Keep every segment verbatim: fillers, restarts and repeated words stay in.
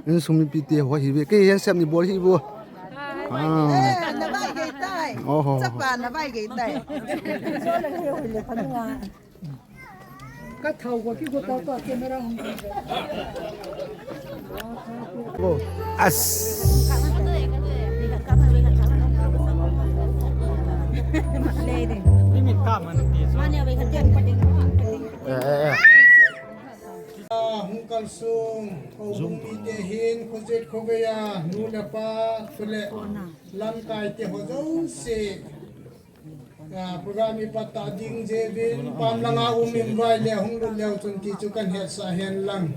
Insung mipite ho hi ve. Kei hi sep ni bol hi vo. Ah. Eh, na vai gei tai. Oho. Chapa na vai gei tai. Ka thau ko ki ko ta ko camera hung. As. Limit ka man ti. Eh, eh, eh. Hung kalsong, houbung mite hin, khojet khovei a, nu le pa, chule lamkai te ho jouse. Ah, program i pat ta ding jevin, pam langa um in vai le hung lut leu chun ti chu kan hetsah hen lang.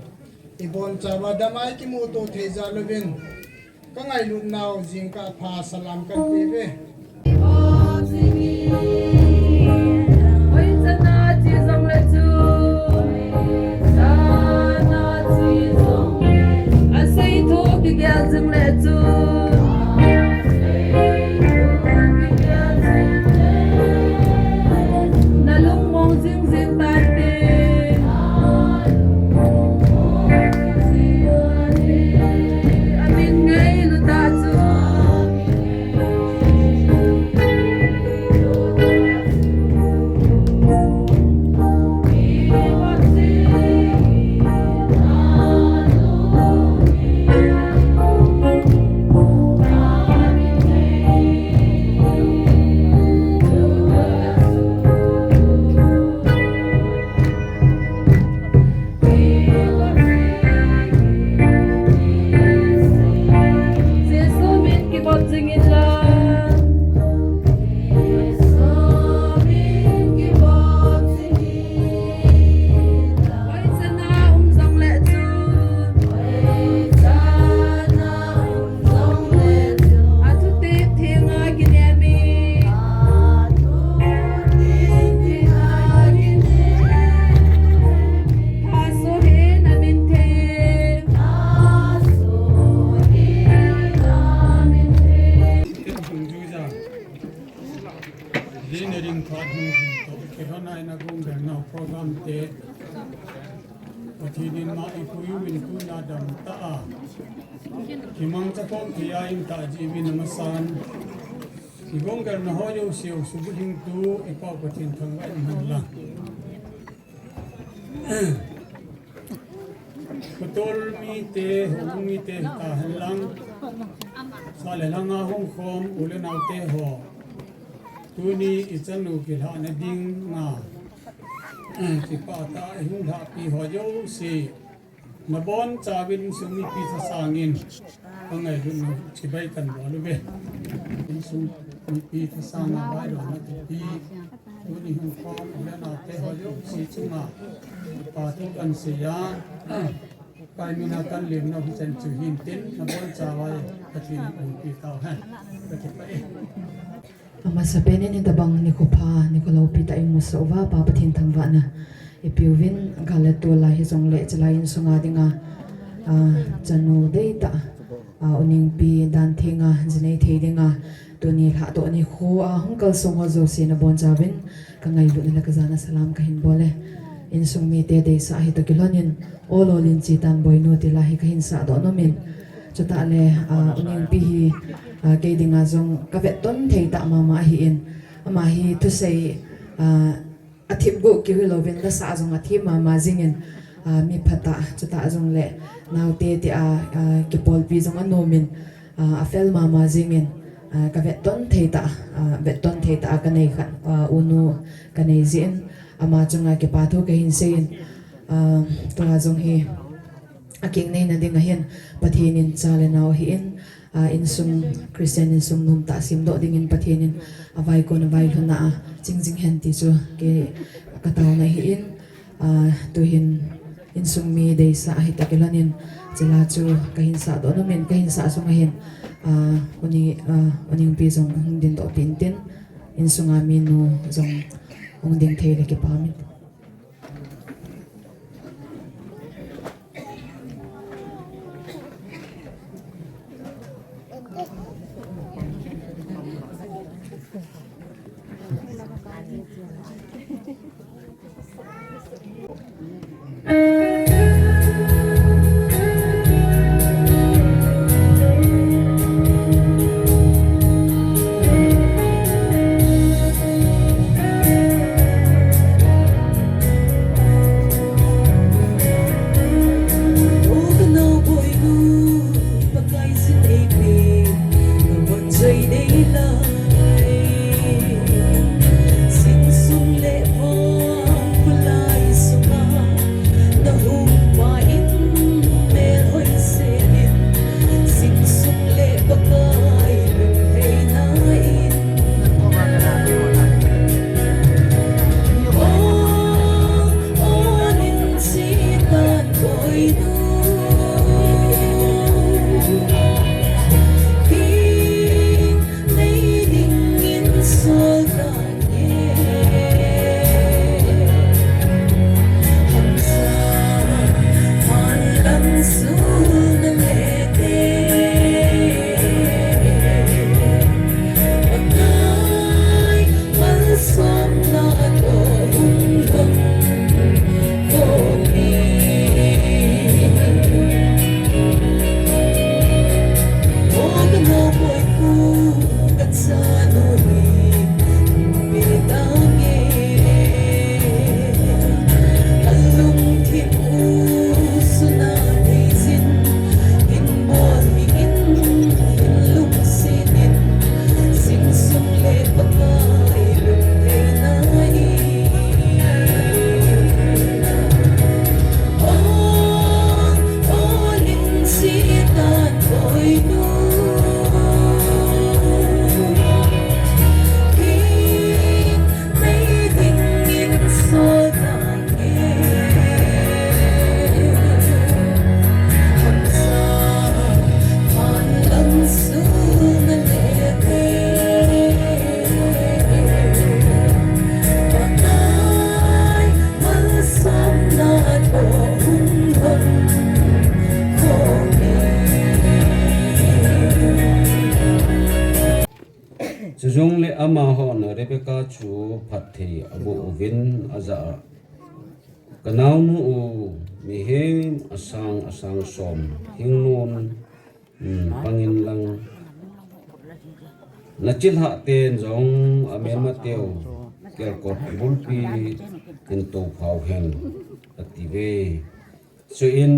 I bonchauva damai kimuto thei jal uvin. Ka ngailut nau jingkah pha salam kan pe ve. Program te Pathen in ma i pui uvin tuna dam ta a. Kimang chapang thei a in ta ji min amasan. I gong gal na ho yo siu subu hing tu i pau Pathen thangvah in man la. Patol mite, hung mite ta hen lang. Sa le langa hung khom, u le nau te ho. Tuni i chanu kilhahna ding nga. Kipa ta i hung lhahpi ho jouse. Na bonchauvin insung mipi thasangin. Ka ngailutna chibai kan bol uve. Insung mipi thasang a vailona thupi. Tuni hung khom u le nau te ho jouse chunga. Kipa thu kan sei a. Pai mina kan lemna hu chan chu hin tin. Na bonchauva Pathen in umpi tau hen. Ka kipah e. Amasapen in hitabang nikho pha, nikho loupi tah i musah uva, Pa Pathen thangvahna i peuvin, gal le tol a hijongle chilai insunga dinga, ah, chanu deitah, ah, U Nengpi dan thenga, jinei thei dinga, tuni lhahdoh nikho a hung kalsong ho jouse na bonchauvin, ka ngailutna le ka jana salam ka hin bol e. Insung mite deisah hi toh kilhonin, Ol ol in Chitan Boinu ti la hi ka hin sahdoh nom in. Chutah le, ah, U Nengpi hi, ah, kei dinga jong ka vetton thei tah mama ahin. Ama hi thusei, ah, athip gu kihi louvin lasa jong athip mama jingin, ah, mi phatah, chutah jongle naote tia, ah, kipolpi jong anom in, ah, afel mama jingin, ah, ka vetton thei tah, ah, vetton thei tah a ka nei khat, ah, unu ka nei jin, ama chunga kipa thu ka hin seiyin, ah, tua jong hi, akeng neina dinga hin Pathen in cha le nao ahin, ah, insung Christian insung nomtah semdoh dingin Pathen in avaikon availhunna a ching jing hen ti chu kei ka taona ahin, ah, tuhin insung mi deisah hi toh kilhonin chila chu ka hin sahdoh nom in ka hin sah sunga hin, ah, U Neng, ah, U Nengpi jong hung dingdoh peh in tin insunga minu jong hung ding thei le kipa um in. Jongle amahon Rebecca chu phatthei aboh uvin ajah a, "Kanaonu u, mihem asang asang som hingnon, um, pangin lang, nachilhah ten jong amelmateu kelkot bulpi in tophau hen," atiuve. Chuin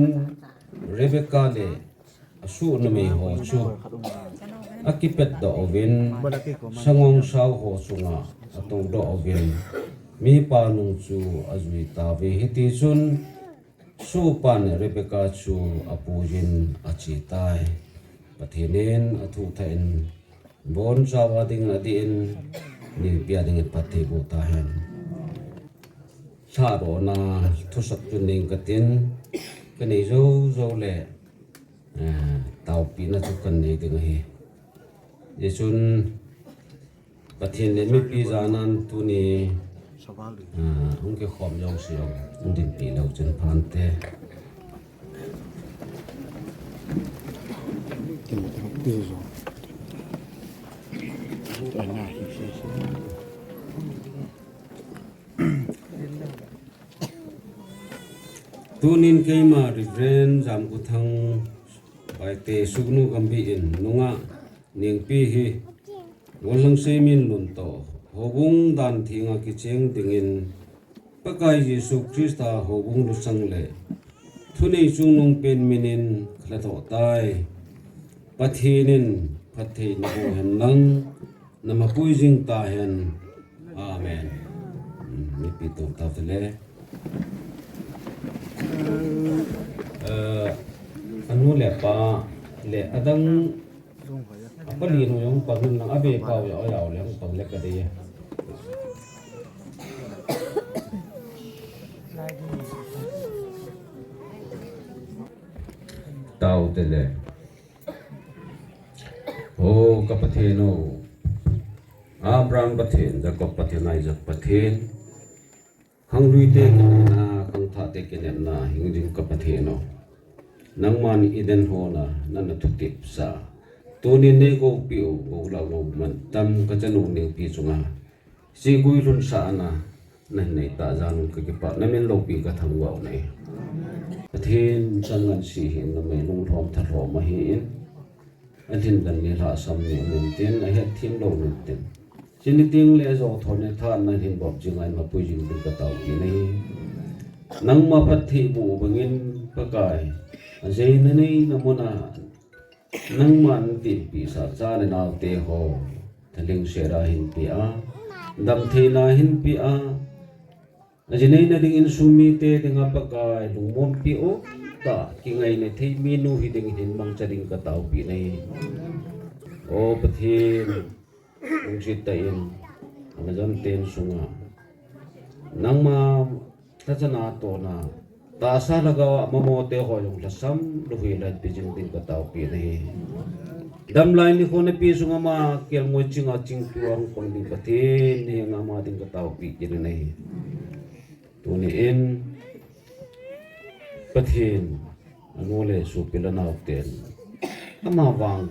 Rebecca le asuh numei ho chu akipatdoh uvin, sangongsao ho chunga atoudoh uvin, mipa nung chu ajui tauve. Hitichun sohpan Rebecca chu apuiyin achetai. Pathen in athuthah in, bonchauva dingin adih in, ningpia dingin phatthei boh tahen. Lhadohna thusoh chu neng katin, kanei jou jou le, eh, taopina chu kanei ding ahi. Hichun Pathen le mipi janan tuni, ah, hung kikhom jouse jong hung dinpi leu chun phante. Tunin keima Reverend Jamkuthang Baite Sugnu Gambih in nungah Nengpi hi Golhang Seiminlun toh houbung dan thenga kicheng dingin Pakai Jesu Christa houbung luchang le thunei chungnungpen minin kalhadoh tai. Pathen in phatthei naboh hen lang, namapui jing tahen. Amen. Hmm, mipi toh tao tele. Eh, anu le apa le adang Apali nu jong pang in lang, abe pau jong, ajao le jong pang le kadei e. Tao tele. O ka Pathen o, Abraham Pathen, Jacob Pathen, Isaac Pathen, Khangluite kinepna, khangthahte kinepna hing ding ka Pathen o. Nangman Eden hon a nana thutep sa. Tunin neigoupi u, gou lah gou mantam ka chanu Nengpi chunga. Siguilhun sahna nahin nei tah jeh un kakipah, namin loupi kathangvah u ahi. Pathen chang ngansi hih in, numei lunglhom thalhom ahin. Alhin dan ni lhasam ni um intin, ahetthem lou ni intin. Chuni teng le ajo thon ni tha nahin bop jing a, mapui jing ding kataopi nahi. Nangma phattheiboh bangin Pakai, ajeina neina muna nangman natinpi sa cha le naote ho, thalheng sela hinpeh a, damtheina hinpeh a, aji neina ding insung mite dinga Pakai lungmonpi u tah, kingaina thei minu hi ding hin mangcha ding kataopi nahi. O Pathen, lungset tah in, Amazon ten sunga nangma lhachana tohna, tahsa lhagao a mamo te ho jong lhasam lou hi lhanpi jing ding kataopi nahi. Damlai nikho napi sunga ama kelngoi chinga chingthu a hung pang ding Pathen, nahenga ama ding kataopi kit nahi. Tuni in Pathen, anu le sopi le nao ten, ama vang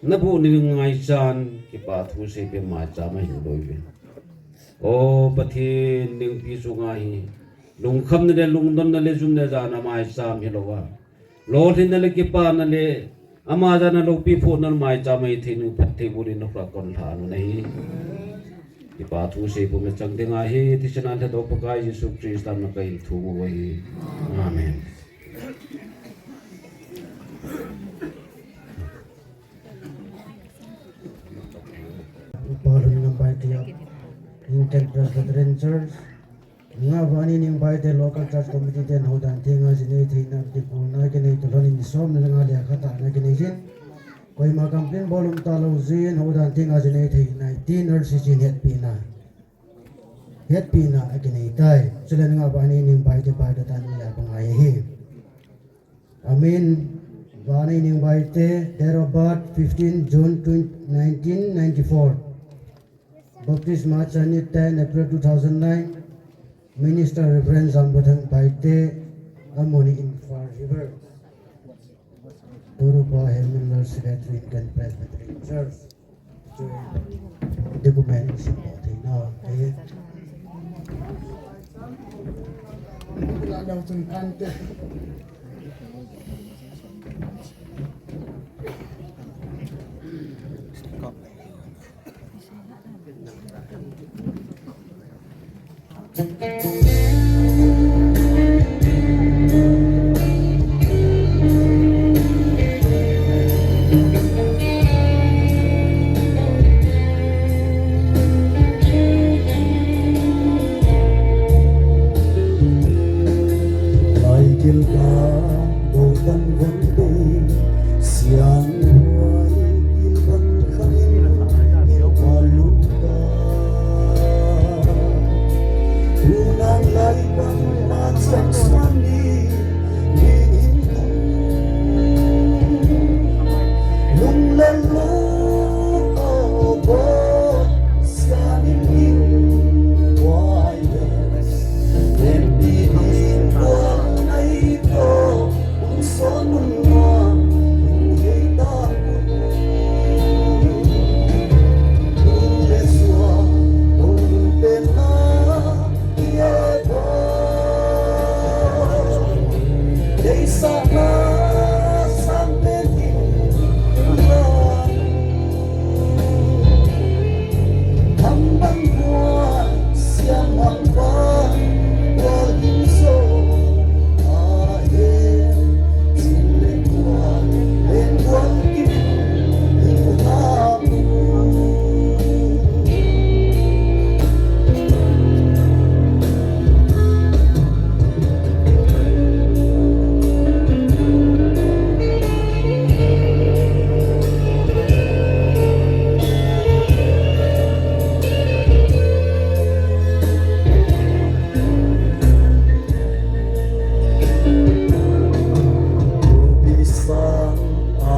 naboh ni ngaichan, kipa thu seipeh maicham ahin loi ve. O Pathen, Nengpi chunga hi lungkhamna le lungdonna le jumna jana maicham hilou a, lolhinna le kipana le ama jana loupi phuhna maicham ahi thei ding phattheiboh ding nakon lhanu nahi. Kipa thu seipeh maicham ding ahi, thisan a lhadoh Pakai Jesu Christa min a kahin thum u ahi. Amen. Upa Lhunngam Baite, Indian Presbyterian Church, Ngahvani Neng Baite Local Church Committee ten houdan thenga jinei theina kipuna kinei tulhon in som le nga le khat a na kinei jin. Koima complain bol um talou jin houdan thenga jinei theina tin R C C in hetpina, hetpina akinei tai. Chule Ngahvani Neng Baite Baite tan ni la pangai hi. Amin. Vani Neng Baite, date of birth fifteen June nineteen ninety-four. Baptisma chani ten April two thousand nine. Minister Reverend Jambuthang Baite, Amoni in Far River. Turupa Hemilal Secretary Indian Presbyterian Church. Document support thei na, eh. Ila lo chun kan te. Lai gil ka, bol tan von te, siang huai gil ban kha in, in pa lu ka. Unang lai bang ma chang suan ni, ni in tung. Lung lel lu o bo, sian in in wai le. Len di di kuang ai to, ung son ung ma, ung hei ta ung. Ung le sua, ung te na,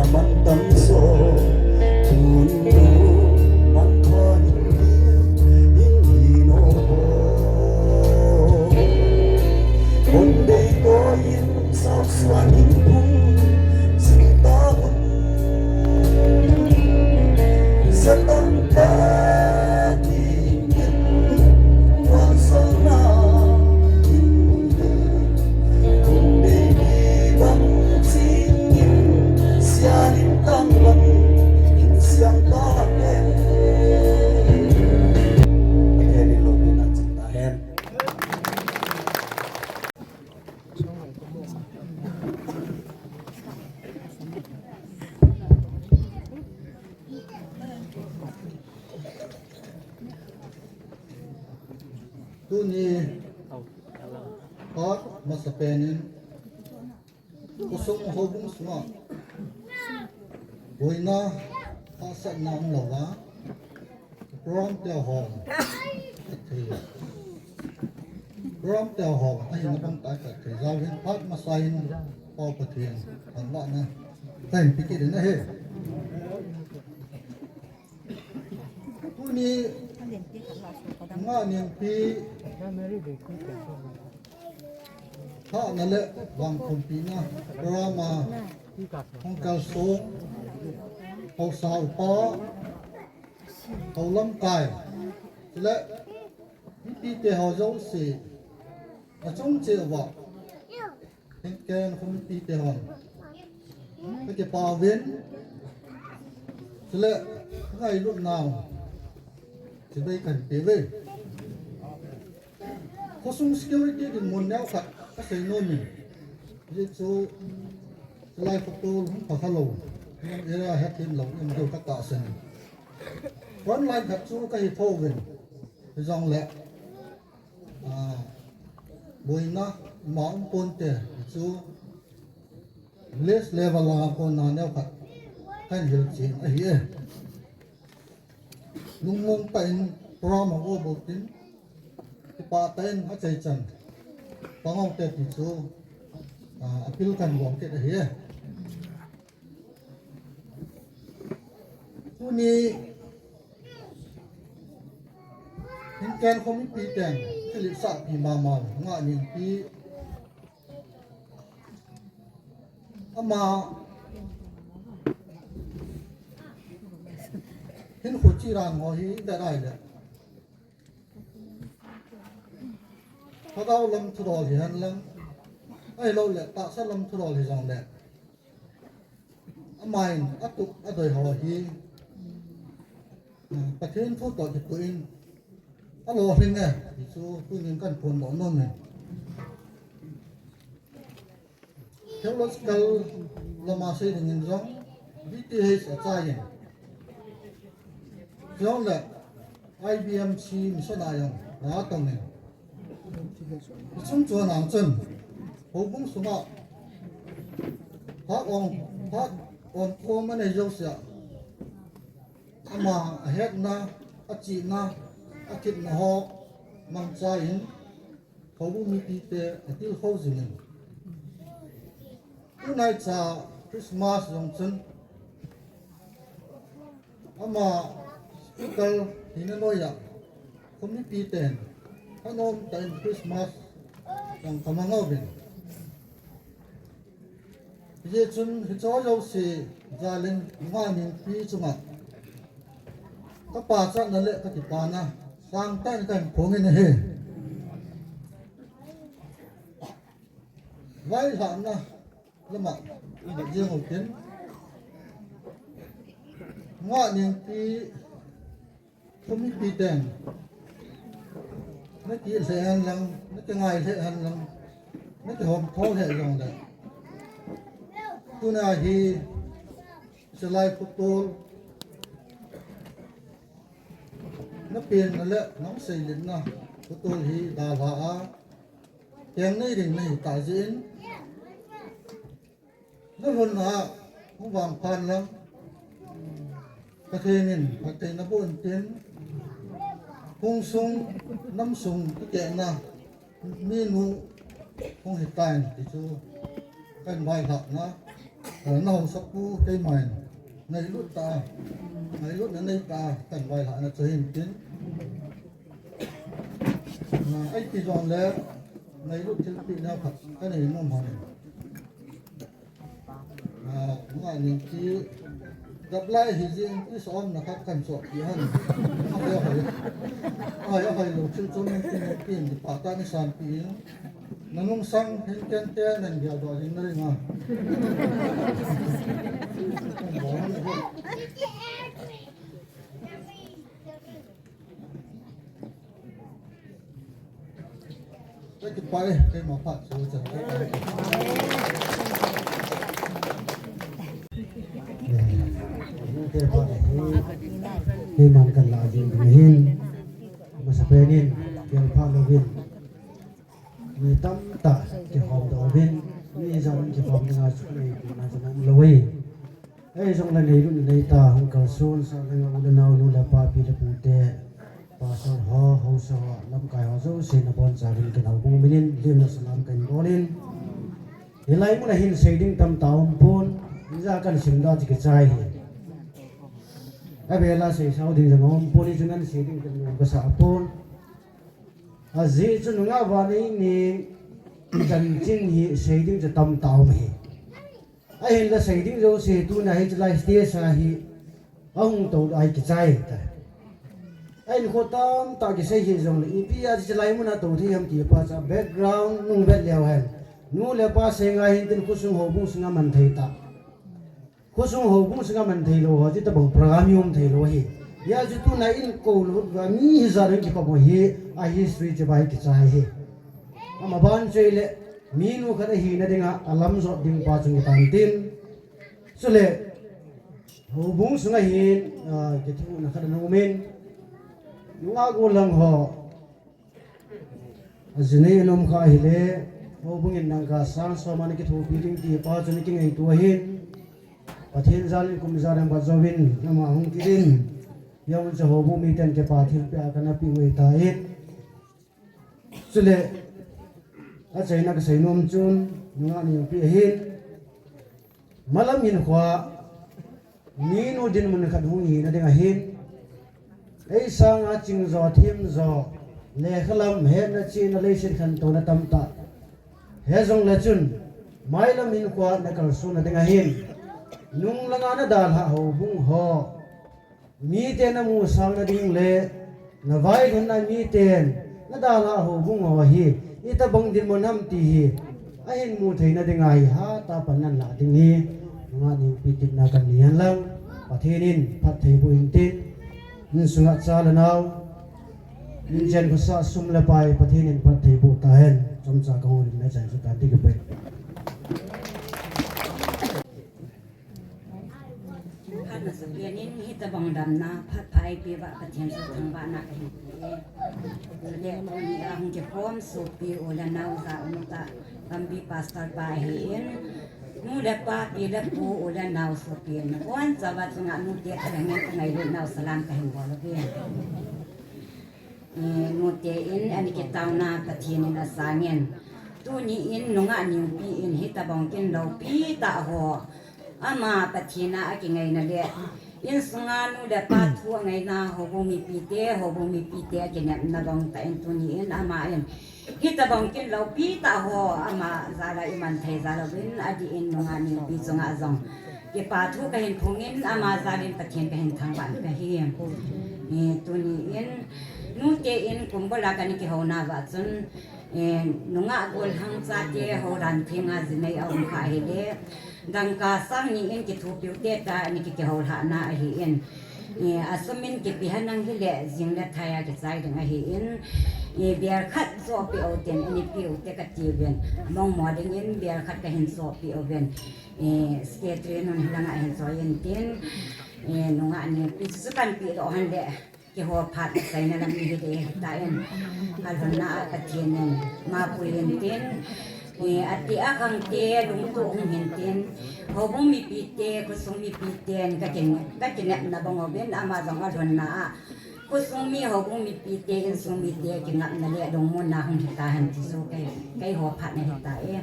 Aman tam so, tun tu, man kho hin hi, hin hi no ho. Kon dei ko in, sao suan hin pung, sing ta hun. Sa tam ta, Tuni, phat masapen in, khosung houbung sunga boina, hahsatna umlou a, program te ho, program te ho ahina bang tah a ka thei jal hin, phat masa in Pa Pathen thangvahna kahin pe kit in ahi. Tuni Ngahniengpi hahna le vangkhumpina program a hung kalsong haosa upa, hou lamkai, chule mipite ho jouse, achung cheh uva Hingkeng khomite hon kakipah uvin, chule ngailutnau chibai kahin pe uve. Khosung security dinmun neo khat kasei nom in, hijeh chun chulai photo hung pha khalou, hung area hethem lou in deu katahsan in, front line khat chu kahi thouvin, hijongle Ah, boina ima um ponte, chu village level a kona neo khat kahin hilchen ahi e. Lungmong tah in program ho bol tin, kipah tah in achaichan pang ute ti chu, ah, appeal kahin bol kit ahi e. Tuni Hingkeng khomipi ten kiletsahpi mama Ngahniengpi, ama Hinkho chih dan ho hi i vet a ahile, lhagao lam thudol hihen lang, ahilouleh tahsa lam thudol hijongleh, amahin atup adei ho hi, eh, Pathen thu toh kitoh in alolhing e, ti chu tunin kahin phondoh nom e. Theological lama sei dingin jong B T H achai in, chujongleh I B M C mission a jong na atong in, hichun chuan ang chun houbung sunga phak ong, phak ong khom anei jousea, ama ahetna, achihna, athepna ho mangcha in, houbung mipite atilkhou jingin, tunaicha Christmas jong chun ama speaker hina noiya, khomipiten anom tah in Christmas jong kamang uvin. Hijeh chun hiche jouse jalin Nungah Nengpi chunga kapachatna le kakipana sangtah in kahin phong in ahi. Vailhahna lama i vet jeng utin, Nungah Nengpi khomipiten nakilheh hen lang, nakingai lheh hen lang, nakihomtho lheh jongle, tuna hi Salai Khotol napenna le nahung seilhahna Khotol hi dalha a, keng nei ding nahi tah jeh in, nalhunna a hung vangphat lang, Pathen in phatthei naboh intin, hung sung, nam sung kikehna minu hung hitan ti chu kahin vailhahna, eh, nahaosapu keiman ngailut tah a, ngailutna nei tah a kahin vailhahna chu ahin tin, eh, eiti jongle ngailut thilpeh neo khat kanei nom hon in. Ah, Nungah Nengpi, daplai hijing, i som na khat kahin chohpeh hon. Ahoi, ahoi. Ahoi, ahoi lou thil chom in tin, tin, pahtahin sanpeh in. Nanungsang hin kente nan geldoh jing nading a. Kakipah e, keima phat chu chan kakipah e. Eh, hung te phat e, keiman kalah jing ding ahin. Masapen in, kiang phat louvin, mi tamtah kihomdoh uvin, mi ijat in kihom dinga chu kanei pehna chu aum lou e. Eijongle neilutna neitah, hung kalson sah dinga u le nao, nu le pa, pi le pute, pastor ho, haosa ho, lamkai ho jouse nabonchauvin kei houbung minin lemna salam kahin bol in. Hilai muna hin sei ding tamtah aumpon, ijat kahin sim da chu kichai hi. Avela seisao ding jong aumpon, hichun kahin sei ding kahin nom kasa pon. Ajeh chu Nungah Vanengpi chanchin hi sei ding chu tamtah aum ahi. Ahinla sei ding jouse tuna hiche lai stage a hi ahung tou ahi kichai tai. Ahinkho tamtah kisei hih jongle, ipi a hiche lai muna tou thei ham ti pa chu background nung vet leu hen, nu le pa sei ngai hin tin khosung houbung sunga man thei tah. Khosung houbung sunga man theilou ho, hitobang program hi um theilou ahi. Hijeh chun tuna inkoulou uva mi hijat in kikhop u hi, a history chu ahi kichai hi. Amaban chu ahile, minu khat ahina dinga alamjot ding pa chu kitan tin. Chule, houbung sunga hin, ah, kithouna khat ana um in. Nungah gollhang ho, ajinei anom kha ahile, houbung in dangka sang som ana kithopi ding ti pa chu ana kingaito ahin. Pathen jalin kum ijat dang bat jouvin, ama hung kit in. Hijeh chun houbung miten kipa thilpeh a kana peh u ahitai. Chule, achaina kasei nom chun, Nungah Nengpi ahin. Malam hinkhoa, minu dinmun khat hung hina ding ahin. Eisanga chingjo, themjo, lekhalam, hetna chihna, leiset khantouna tamtah. Hijongle chun, mailam hinkhoa nakalsonna ding ahin. Nunglanga nadalhah houbung ho. Mite namusang nading le navailhunna miten nadalhah houbung ho hi itobang dinmun ham ti hi ahin mu theina dinga hi hatah a pan nalah ding hi nungah Nengpi tepna kanei hen lang, Pathen in phatthei boh in tin, insunga cha le nao, inchen khosah sum le pai Pathen in phatthei boh tahen. Chomcha kahung lim nachan chu tan ti kipe. Phat nasah pen in hitobang damna phat pha eipeh uva Pathen chu thangvahna kahin pe e. Chule tuni a hung kikhom sopi u le nao, ja u nu tah, Gambih Pastor pa ahin, nu le pa, pi le pu, u le nao sopi in, abonchauva chunga nute thalheng in kangailutnau salam kahin bol uve. Eh, nute in ana kitaona Pathen in asangin, tuni in nungah Nengpi in hitobang kin loupi tah ho ama Pathen a akingaina le insunga nu le pa thu angaina, houbung mipite, houbung mipite akinepna bang tah in tuni in ama in hitobang kin loupi tah ho ama jal a iman thei jal uvin, adih in nungah Nengpi chunga jong kipa thu kahin phongin, ama jal in Pathen kahin thangvah kahi. Eh, tuni in nute in kum bul a kana kihouna uva chun, eh, nungah gollhang chate houdan theng a jinei aum kha ahile, dangka sang ni in kithopiu te tah a ana ki, kihoulhahna ahin. Eh, asum in kipe henlang hile jing le thai a kichai ding ahin. Eh, bel khat chohpeh u tin, ana peh u te kati uvin. Mongmong ding in bel khat kahin chohpeh uvin. Eh, secretary nun hilanga hin choi in tin, eh, nungah Nengpi chu chu kanpeh doh hen le, keiho phat seina lam ni hiding ahitan, alhonna a Pathen in mapui in tin, eh, ati akhang te lungtup hung hin tin, houbung mipite, khosung mipiten kakin, kakinepna bang uvin, ama jong alhonna a khosung mi, houbung mipite, insung mite kingapna le lungmonna hung hitahen ti chu kei, keiho phatna hita e.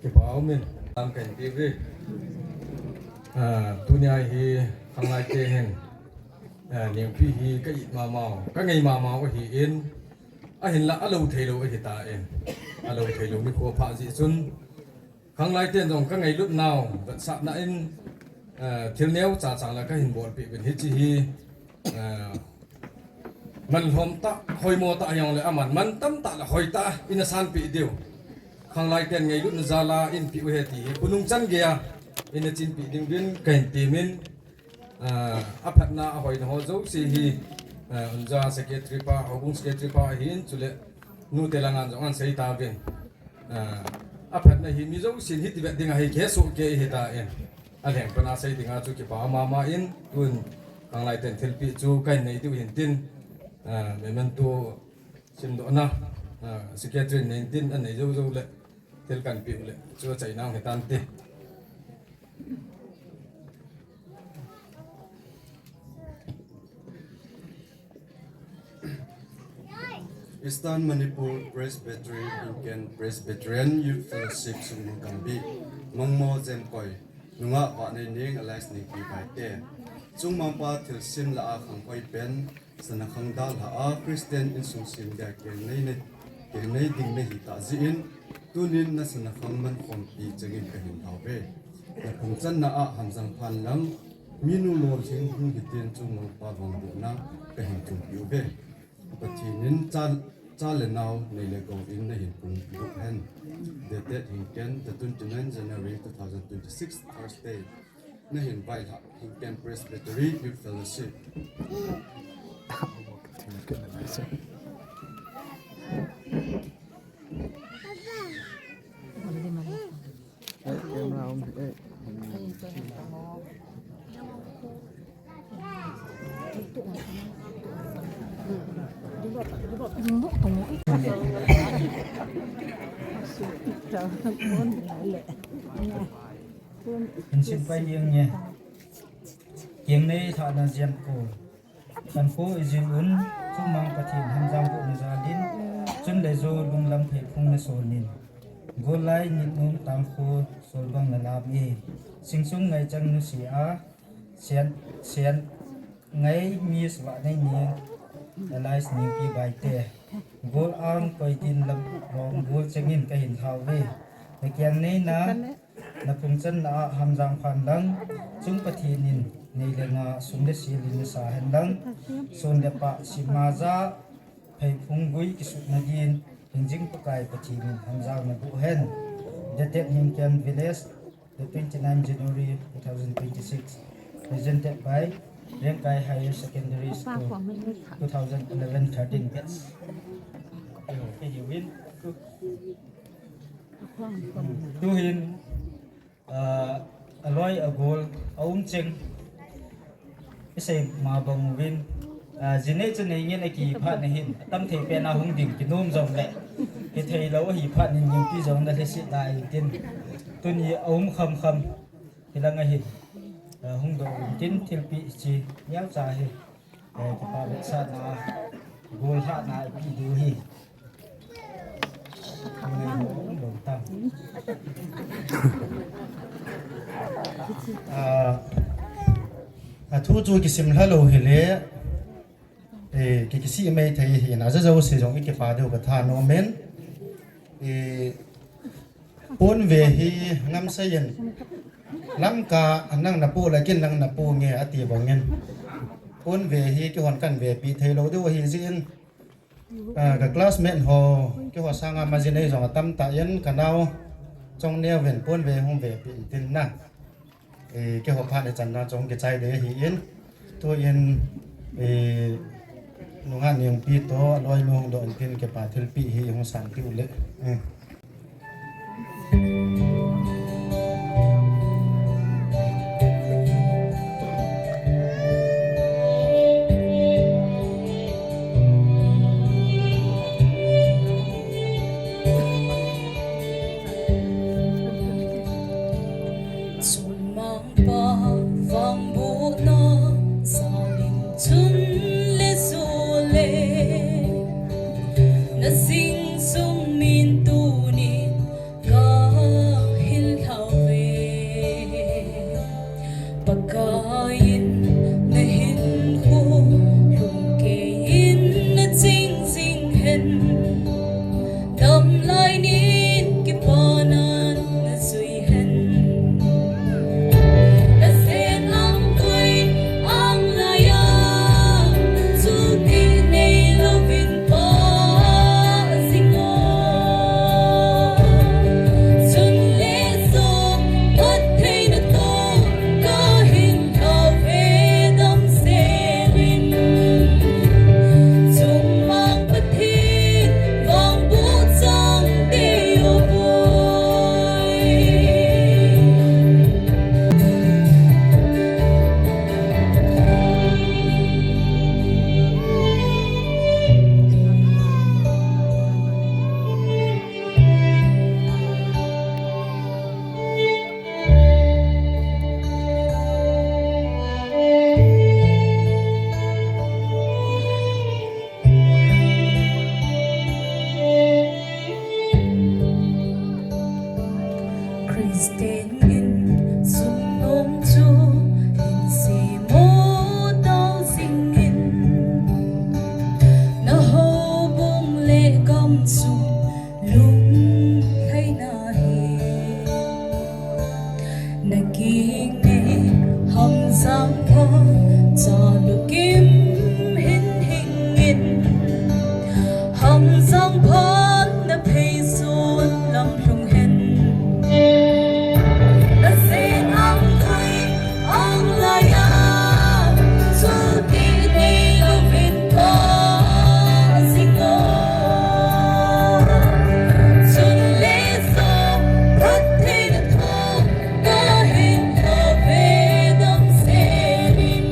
Kipa umin, tam kahin pe uve. Ah, tunia hi khanglai te hin, ah, Nengpi hi ka it mama u, ka ngei mama u ahin, ahinla alou theilou ahitan. Alou theilou nikho apha jeh chun, khanglai ten jong ka ngailutnau vetsahna in, ah, thil neocha chang la kahin bolpeh uvin, hiche hi, ah, manlhom tah, hoimo tah hijongle aman mantam tah le hoitah a ina sanpeh diu. Khanglai ten ngailutna jal a eipeh u ahi ti hi khonung chan geiya ina chinpeh ding uvin kahin temin, ah, aphatna ahoina ho jouse hi, ah, unja secretary pa, houbung secretary pa ahin, chule nute langa jong ahin sei tauvin. Ah, aphatna hi mi jousen hiti vet ding ahi, kihe soh kei ahitan. Alheng pana sei dinga chu kipa mama in, tun khanglai ten thilpeh chu kahin nei diu hin tin, ah, memento simdohna, ah, secretary in nei tin, anei jou jou le thil kahin peh u le chu achaina hung hitante. Eastern Manipur Presbytery Inken Presbyterian Youth Fellowship Sungmung Gambih, Mongmong Jemkoi, nungah Vahneineng alias Nengpi Baite, Chungmangpa thilsim lah a khangkoi pen, sanakhang dalha a Christian insung sem dia kelnei na, kelnei ding nahi tah jeh in, tunin na sanakhang mankhompi chengin kahin lhauve. Na phungchanna a hamjang phan lang, minu lolhing hung hitin Chungmangpa vangbohna kahin thumpi uve. Pathen in cha, cha le nao nei le gou in nahin pung dup hen. Dated Hingken, the twenty-nine January two thousand twenty-six, Thursday. Nahin vailhah Hingken Presbytery Youth Fellowship. Eh, camera on, eh. Hin simpai ding nge. Keng nei thahna jeng ko. Kan ko ijin un, Chungmang Pathen hamjang bohna jal in, chun le jo lunglam phei phung na sol in. Gollai Nitnum Tangkhul Solbang Nalam e. Singsung Ngaichang Nusia, Sian, Sian Ngai Miss Vahneineng, Alice Ningpi Baite. Gol ang koi din lam rong gol chengin kahin lhau ve. Nakiang neina, naphung channa a hamjang phan lang, chung Pathen in nei le nga sum le sil in nasa hen lang, sun le pah sima ja, phei phung gui kisutna din, hingjing Pakai Pathen in hamjang naboh hen. Dated Hingkian Village, the twenty-nine January two thousand twenty-six. Presented by Rengkai Higher Secondary School, two thousand eleven thirteen batch. Ayo, kei hi win. Tuhin, ah, aloi agol, aum cheng. Isei ma bang uvin. Ah, jinei chu nei ngen aki phat na hin. Atam thei pen a hung ding kinom jong le. Kithei lou hi phat nin ningpi jong na le si lai tin. Tuni aum kham kham. Hilang ahin. Ah, hung do tin thilpi chi. Nial cha hi. Eh, kipa vetsahna. Gol hahna ipi diu hi. Ah, athu chu kisim lha lou hile, eh, ki, kisih mei thei hi na, ja jouse jong i kipa diu ka thanom in. Eh, ponve hi ngamsei in, Lamka a nang napo le kin nang napo nge ati bang in. Ponve hi kihon kan vepi thei lou diu ahi jeh in. Ah, ka classmate ho, keiho sanga ma jinei jong atam tah in, ka nao chong neo vin ponve hung vepi tin na. Eh, keiho phat nichan na chong kichai ding ahi in. Tuin, eh, nungah Nengpi toh, loinu hung doh in tin kipa thilpi hi hung san tiu le. Eh. Chungmang pa vangbohna, zaling chun le jole, na sing sung min tunin ka hil lhau ve. Pakai in na hinkho lhung kei in na ching jing hen. Damlai nin kipanan na jui hen. Na sen ang koi ang laiya, chuti nei louvin pa jing o. Chun le jong, phattheina toh ka hin lhau ve damsel in. Chungmang Pathen vangboh chang te o boi. Christian in sum nom chu in semo tao jing in, na houbung le gam chu lunglhaina hi. Na kinei Hamjang phat cha lukim hin hing in, Hamjang phat na phei sun lam lhung hen. Na sen ang koi ang laiya, chuti nei louvin pa jing o. Chun le jong, phattheina toh ka hin lhau ve damsel in.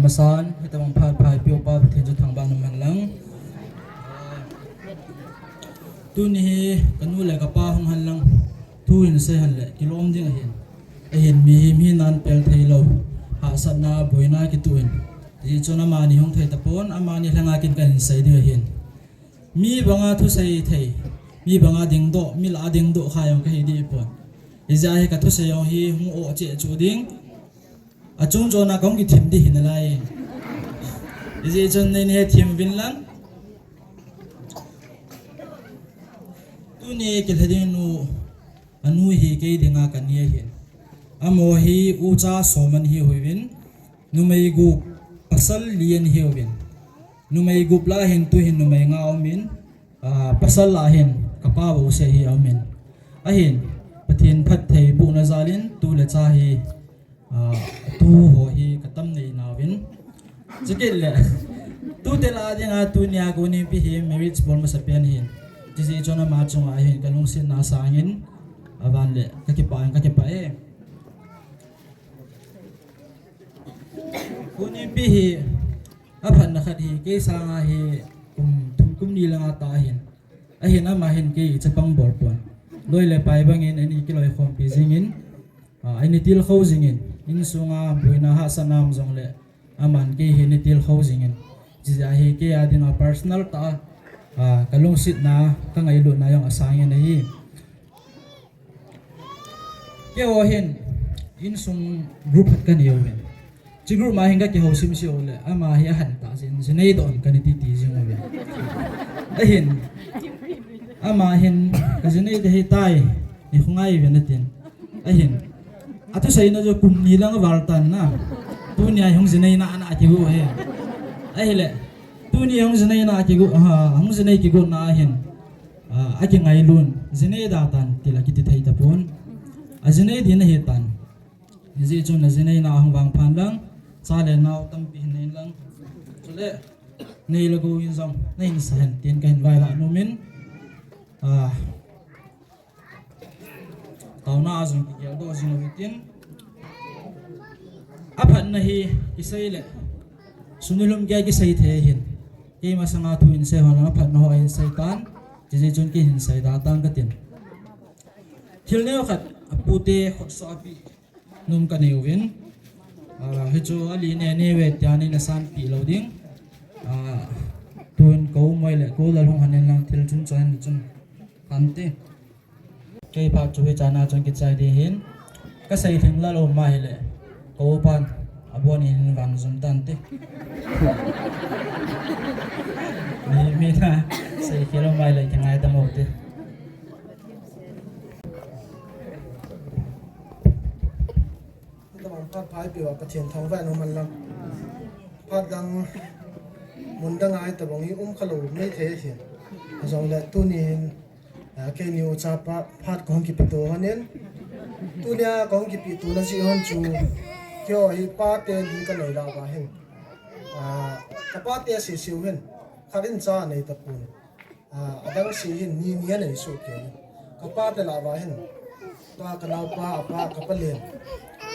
San, hitabang phat pha eipeuva Pathen chu thangvah in umhen lang. Tuni hi kanu le kapa hung hen lang, thu hin sei hen le, kilom ding ahin. Ahin mihem hi nan pel thei lou, hahsatna, boina kituh in. Hijeh chun amani hung thei tapon, amani lhanga kin kahin sei ding ahin. Mi banga thusei thei, mi banga dingdoh, mi lah a dingdoh kha jong kahi dih pon. Hijeh a hi kathusei jong hi hung oh cheh chu ding. Achung chon a kahung kithim ding hi nalai. Hijeh chun neina hethem uvin lang. Tuni kilhe ding nu, anu hi kei dinga kani ahin. Amaho hi ucha som ana hiuvin, numei gup, pasal li ana hiuvin. Numei gup lah a hin tuhin numei nga aumin, ah, pasal lah a hin kapa bou seh hi aumin. Ahin, Pathen phattheibohna jal in tu le cha hi, ah, tuho hi katam nei nauvin. Chukit le, tute lah a dinga tunia Gonimpi hi marriage bol masapen ahin. Hijeh chun ama chunga hin kalungsetna sangin, avan le kakipah in kakipah e. Gonimpi hi aphatna khat hi, kei sanga hi kum thum kum ni langa tah ahin. Ahin ama hin kei chapang bol pon. Loi le pai bangin eini kiloikhompi jingin, ah, eini tilkhou jingin, insunga boina hahsatna um jongle aman kei hi eini tilkhou jingin. Hijeh a hi kei a dinga personal tah a, ah, kalungsetna, kangailutna jong asangin ahi. Keiho hin insung group khat kanei uvin. Hiche group ma hin kakihou simsim ule, ama hi ahan tah jeh in, jinei doh in kanei titi jing uvin. Ahin, ama hin, kajinei ding ahitai, neikhongai uvin atin. Ahin, athuseina chu kum ni lang aval tan na. Tunia hi hung jineina ana kigo ahi. Ahile, tuni hung jineina kigo, ha, hung jinei kigona ahin, ah, akingailun, jinei da tan, tila kiti thei tapon. Ajinei ding ahitan. Hijeh chun ajineina ahung vangphan lang, cha le nao tampi hin nei lang. Chule, nei le gou in jong, nahin sa hen, tin kahin vailah nomin. Ah, taona a jong kigeldoh jing uhitin. Aphatna hi kisei le, sum le lum gei kisei thei ahin. Kei masanga thu hin sei hon lang aphatna ho ahin sei tan, hijeh chun kei hin sei da tang katin. Thil neo khat, apute khutsoh a apeh nom kanei uvin. Ah, hichu ali ne ne uve tia neina sanpeh lou ding. Ah, tun kou moi le kou lal hung hanin lang thil chun chon chun. Ante. Kei phat chu hichan a chun kichai ding ahin. Kasei lhing lal um ahile, kou pan abon in vang jum tante. Mi, mi na seikhel um ahile kingai tam ute. Hitabang phat pha eipeuva Pathen thangvah in umhen lang. Phat dang, mun dang a hitabang hi um khalou maithei ahin. Ajongle tuni hin, ah, keini ucha pa phat kahung kipeto hon in. Tunia kahung kipetona jeh hon chu, keiho hi pate li kanei lah uva hin. Ah, kapate sese u hin, khat in cha anei tapon. Ah, adang se hin ni ni anei soh kei. Kapate lah uva hin, tua kanaopa, apa, kapa len,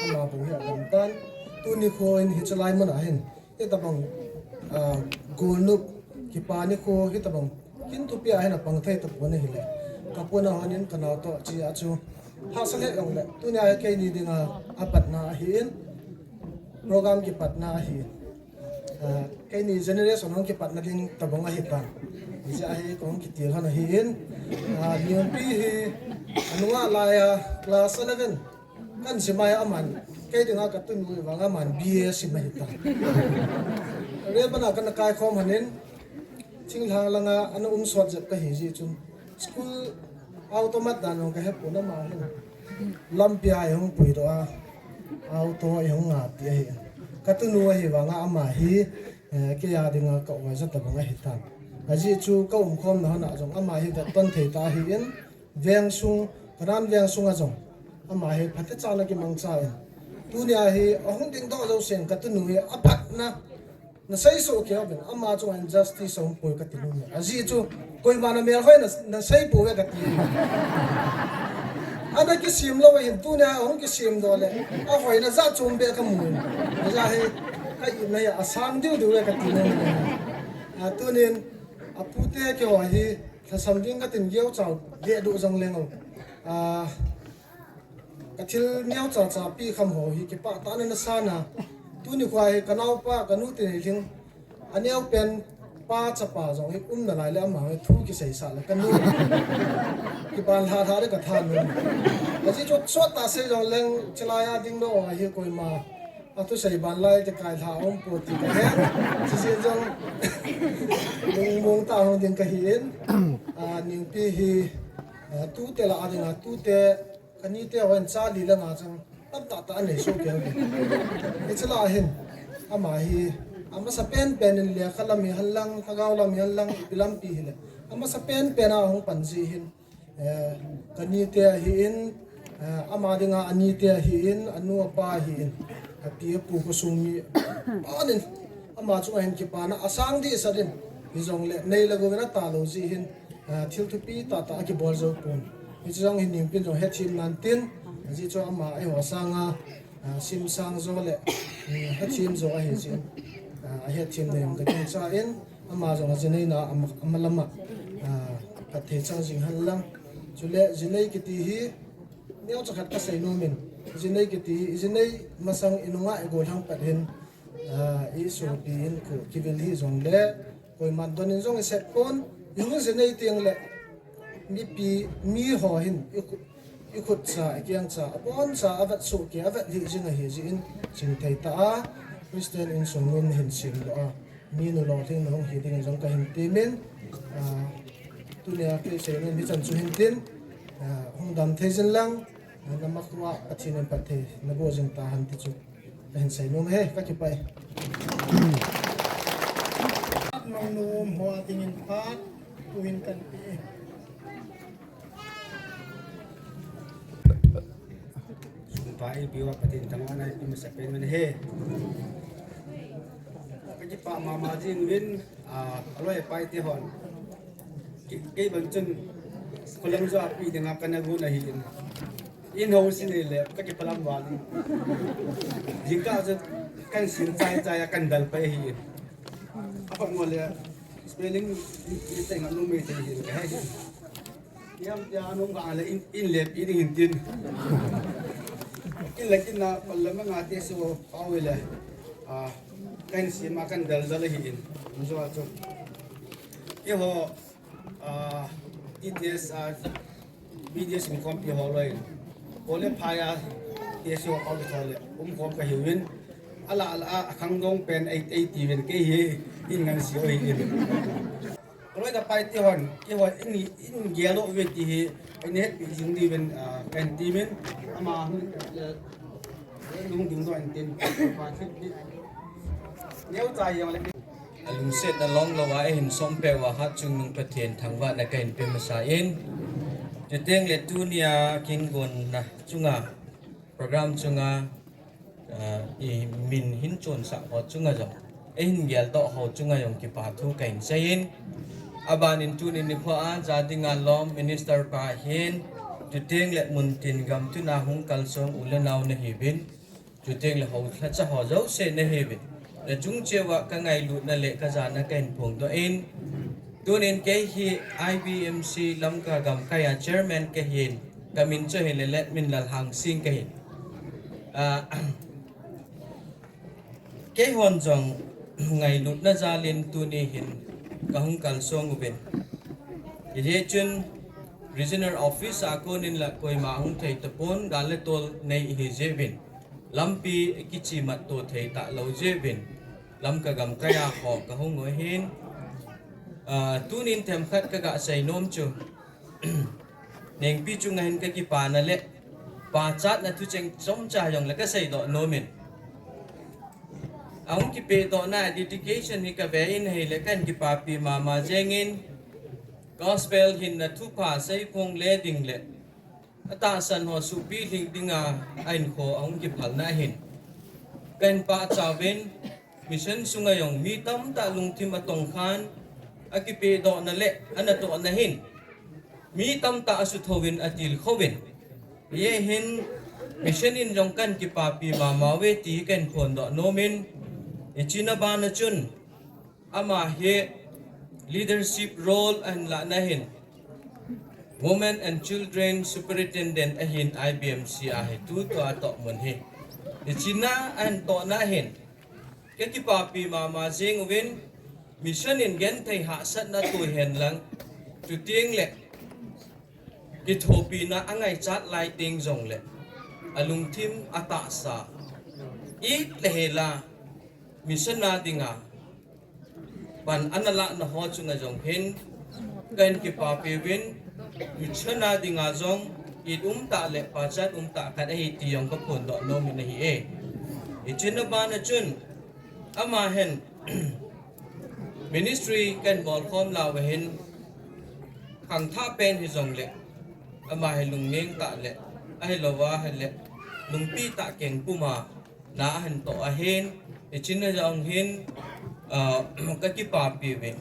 ama bou hi agam tan. Tuni kho in hiche lai mun a hin, hitabang, ah, golnop kipa nikho hitabang kin thupi a hin apang thei tapon ahile, kapuna hon in kanao toh che a chu hahsa lheh jongle, tunia hi keini dinga apatna ahin, program kipatna ahin. Ah, keini generation hung kipatna ding tabang ahitan. Hijeh a hi kahung kitil hon ahin. Ah, Neonpi hi anunga laiya class eleven kahin sim a aman, kei dinga katunu vang aman B A sim ahitan. Reban a kana kaikhom hon in, thinglhang langa ana um sot jep kahi jeh chun, school automat dan jong kahepon, ama hin lampi a eihung puidoh a, auto eihung ngah ti ahi. Katunu ahi vanga ama hi, eh, kei a dinga ka-oja tabang ahitan. Ajeh chu kaumkhomna hon a jong ama hi vetton thei tah ahin, veng sung, kanan veng sunga jong ama hi phatechan akimangcha in. Tunia hi ahung dingdoh jousen katunu hi apatna, nasei soh kei uvin, ama chunga justice ahung poi kati nom e. Ajeh chu, koiman amelhoi na, nasei pouve kati. Ana kisem lou ahin, tunia ahung kisemdoh le, ahoina jat chom beh kamu in. Hijeh a hi, Ka ina hi asang diu diu e kati nom e. A, tunin, apute keiho hi, lhasam ding katin geuchau, deh duh jong leng o. A, kathil neocha cha pi kham ho hi, kipah tah in ana san a. Tuni khoa hi, kanaopa, kanu tin hi lhing. Aneopen pa chapa jong hi, um nalai le ama hi, thu kiseisah le, kanu. Kipan lha lha le katha nom. Ajeh chu chot tah sei jong leng, chilai a ding lou a hi, koima. Athusei ban lai te kai lha um poi ti kahe. Sisi jong lungmong tah hung ding kahin. A, Ningpi hi, a, tute lah a dinga, tute, kanite hon cha li le nga chang. Tamtah tah anei soh kei uve. Hiche lah a hin. Ama hi, amasa penpen in lekha lam hihen lang, lhagao lam hihen lang, ipi lampi hile. Amasa penpen a hung pan ji hin. Eh, kanite ahin, eh, ama dinga anite ahin, anu apa ahin, api apu khosung mi, anin, ama chunga hin kipana, asang dehset in, hijongle, nei le gou in ata lou jeh hin, eh, thil thupi tah tah akibol jou pon. Hiche jong hin Ningpin jong hethem nan tin, ajeh chu ama eiho sanga, ah, simsang jo le, mm, hethem jo ahi jeh in, ah, ahethem na jong kagingchan, ama jong ajineina, ama, ama lama, ah, phatthei chang jing hen lang. Chule, jinei kiti hi, neocha khat kasei nom in, jinei kiti hi, jinei masang inunga igol lhang pat hin, ah, isopi in khu, kivil hijongle, koiman don in jong isep pon, ihung jinei teng le, mipi, miho hin, i khu, ikhut cha, ikeng cha, abon cha, avet soh kei, avet lhih jing ahi jeh in, chingthei tah a, Christian insung nom nahin sem lou a, mi nulou lhing nahung hi ding in jong kahin temin, ah, tunia kei sei nom hichan chu hin tin, ah, hung dam thei jin lang, ah, nama khoa Pathen in phatthei naboh jing tahen ti chu. Kahin sei nom e, kakipah e. Mangnu um ho a dingin phat, tuhin kan pe e. Sumpa ipi uva Pathen thangvahna ipi masapen uvin ahi. Kakipah mama jing uvin, ah, aloi apai te hon. Kei, kei bang chun, kholang jo api dinga kana gon ahin. In ho sin le, kakipah lam val in. Jingkah chu, kan sin chai chai a kan dal pai ahin. Apa mo le, spelling, mistake nga numei te hin, kahe hin. Hiam tia nung ka le in, in le pi ding hin tin. In le kin na, pal le ma nga te so, pau le. Ah, kan si ma kan dal dal hi in. Njo a chu. Keiho, ah, T T S, ah, B D S in khompi ho loi. Kole phai a, T S U ho le, um khom kahiuvin. Ala, ala, a khangdong pen ei, ei ti uvin kei hi, in ngan si oi in. Kaloi kapai te hon, keiho in, in gel lou ve ti hi, in hetpi jing diuvin, ah, kan ti uvin, ama hun, eh, lung ding doh in tin, pa thit ni. Neocha jong le. Alungsetna long lou a, eihin sompeh uva Hatchungnung Pathen thangvahna kahin pe masa in. Chuteng le tunia kingonna chunga, program chunga, ah, i min hin chonsah ho chunga jong, eihin geldoh ho chunga jong kipa thu kahin seiyin. Aban in tuni nikho a, ja dinga lom minister pa hin, chuteng le muntin gamtin a hung kalsong u le nao nahiuvin, chuteng le ho lhacha ho jouse nahiuvin, nachung cheh uva kangailutna le kajana kahin phongdoh in, tunin kei hi I B M C Lamka gamkai a chairman kahin, kamin chu hile Letminlal Hangsing kahin. Ah, keihon jong ngailutna jalin tuni hin kahung kalsong uvin. Hijeh chun regional office a konin la koima hung thei tapon, gal le tol nei ihi jeh uvin. Lampi kichimat to thei talou jeh uvin. Lamka gamkai a ho kahung u ahin. Ah, tunin themkhat kaga seinom chu. Nengpi chunga hin kakipana le pachatna thucheng chomcha jong le kaseidoh nomin. Ahung kipehdohna dedication hi kave in ahile kahin kipapi mama jengin, gospel hinna thupha seiphong le ding le atahsan ho suhpi lhing dinga ahinkho ahung kiphalna ahin kahin pachat uvin, mission sunga jong mi tamtah lungthim atongkhan, akipehdohna le anatohna hin mi tamtah asuthouvin atilkhouvin. Hijeh hin mission in jong kahin kipapi mama uve ti kahin phondoh nomin, Hiche na bana chun, ama hi leadership role ahin lahna hin, Women and Children Superintendent ahin I B M C a hi tutua tohmun hi. Hiche na ahin tohna hin, kakipapi mama jeng uvin, mission in genthei hahsatna tu hen lang, chuteng le kithopina angaichat lai teng jongle, alungthim atahsa, it le hela, mission a dinga pan ana lahna ho chunga jong hin, kahin kipapi uvin, mission a dinga jong, it umtah le pachat umtah khat ahi ti jong kaphondoh nom in ahi e. Hiche na bana chun, ama hin, ministry kahin bolkhom lauva hin, khangthah pen hijongle, ama hi lungneng tah le, ahilouva hile, lungpi tah keng puma, na ahin toh ahin, hiche na jong hin, ah, kakipapi uvin.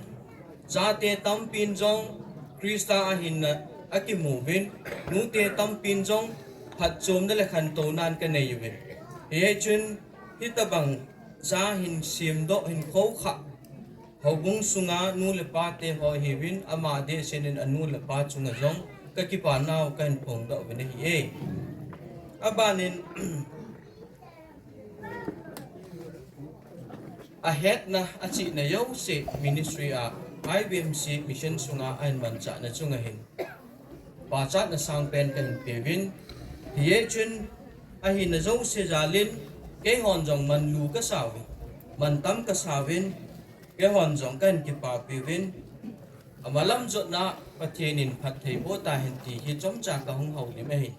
Chate tampin jong Christa a hinna akimu uvin, nute tampin jong phatchomna le khantouna kanei uvin. Hichun, hitobang cha hin semdoh, hin khoukhah, houbung sunga nu le pate ho hiuvin, ama dehset in anu le apa chunga jong kakipa nau kahin phongdoh uvin ahi e. Abanin, ahetna, achihna jouse ministry a, I B M C mission sunga ahin manchahna chunga hin, pachatna sangpen kahin peuvin. Hichun, ahina jouse jalin, keihon jong manlu kasauvin, mantam kasauvin, keihon jong kahin kipapi uvin. Amalam jotna Pathen in phattheiboh tahen ti hi chomcha kahung houlim ahi.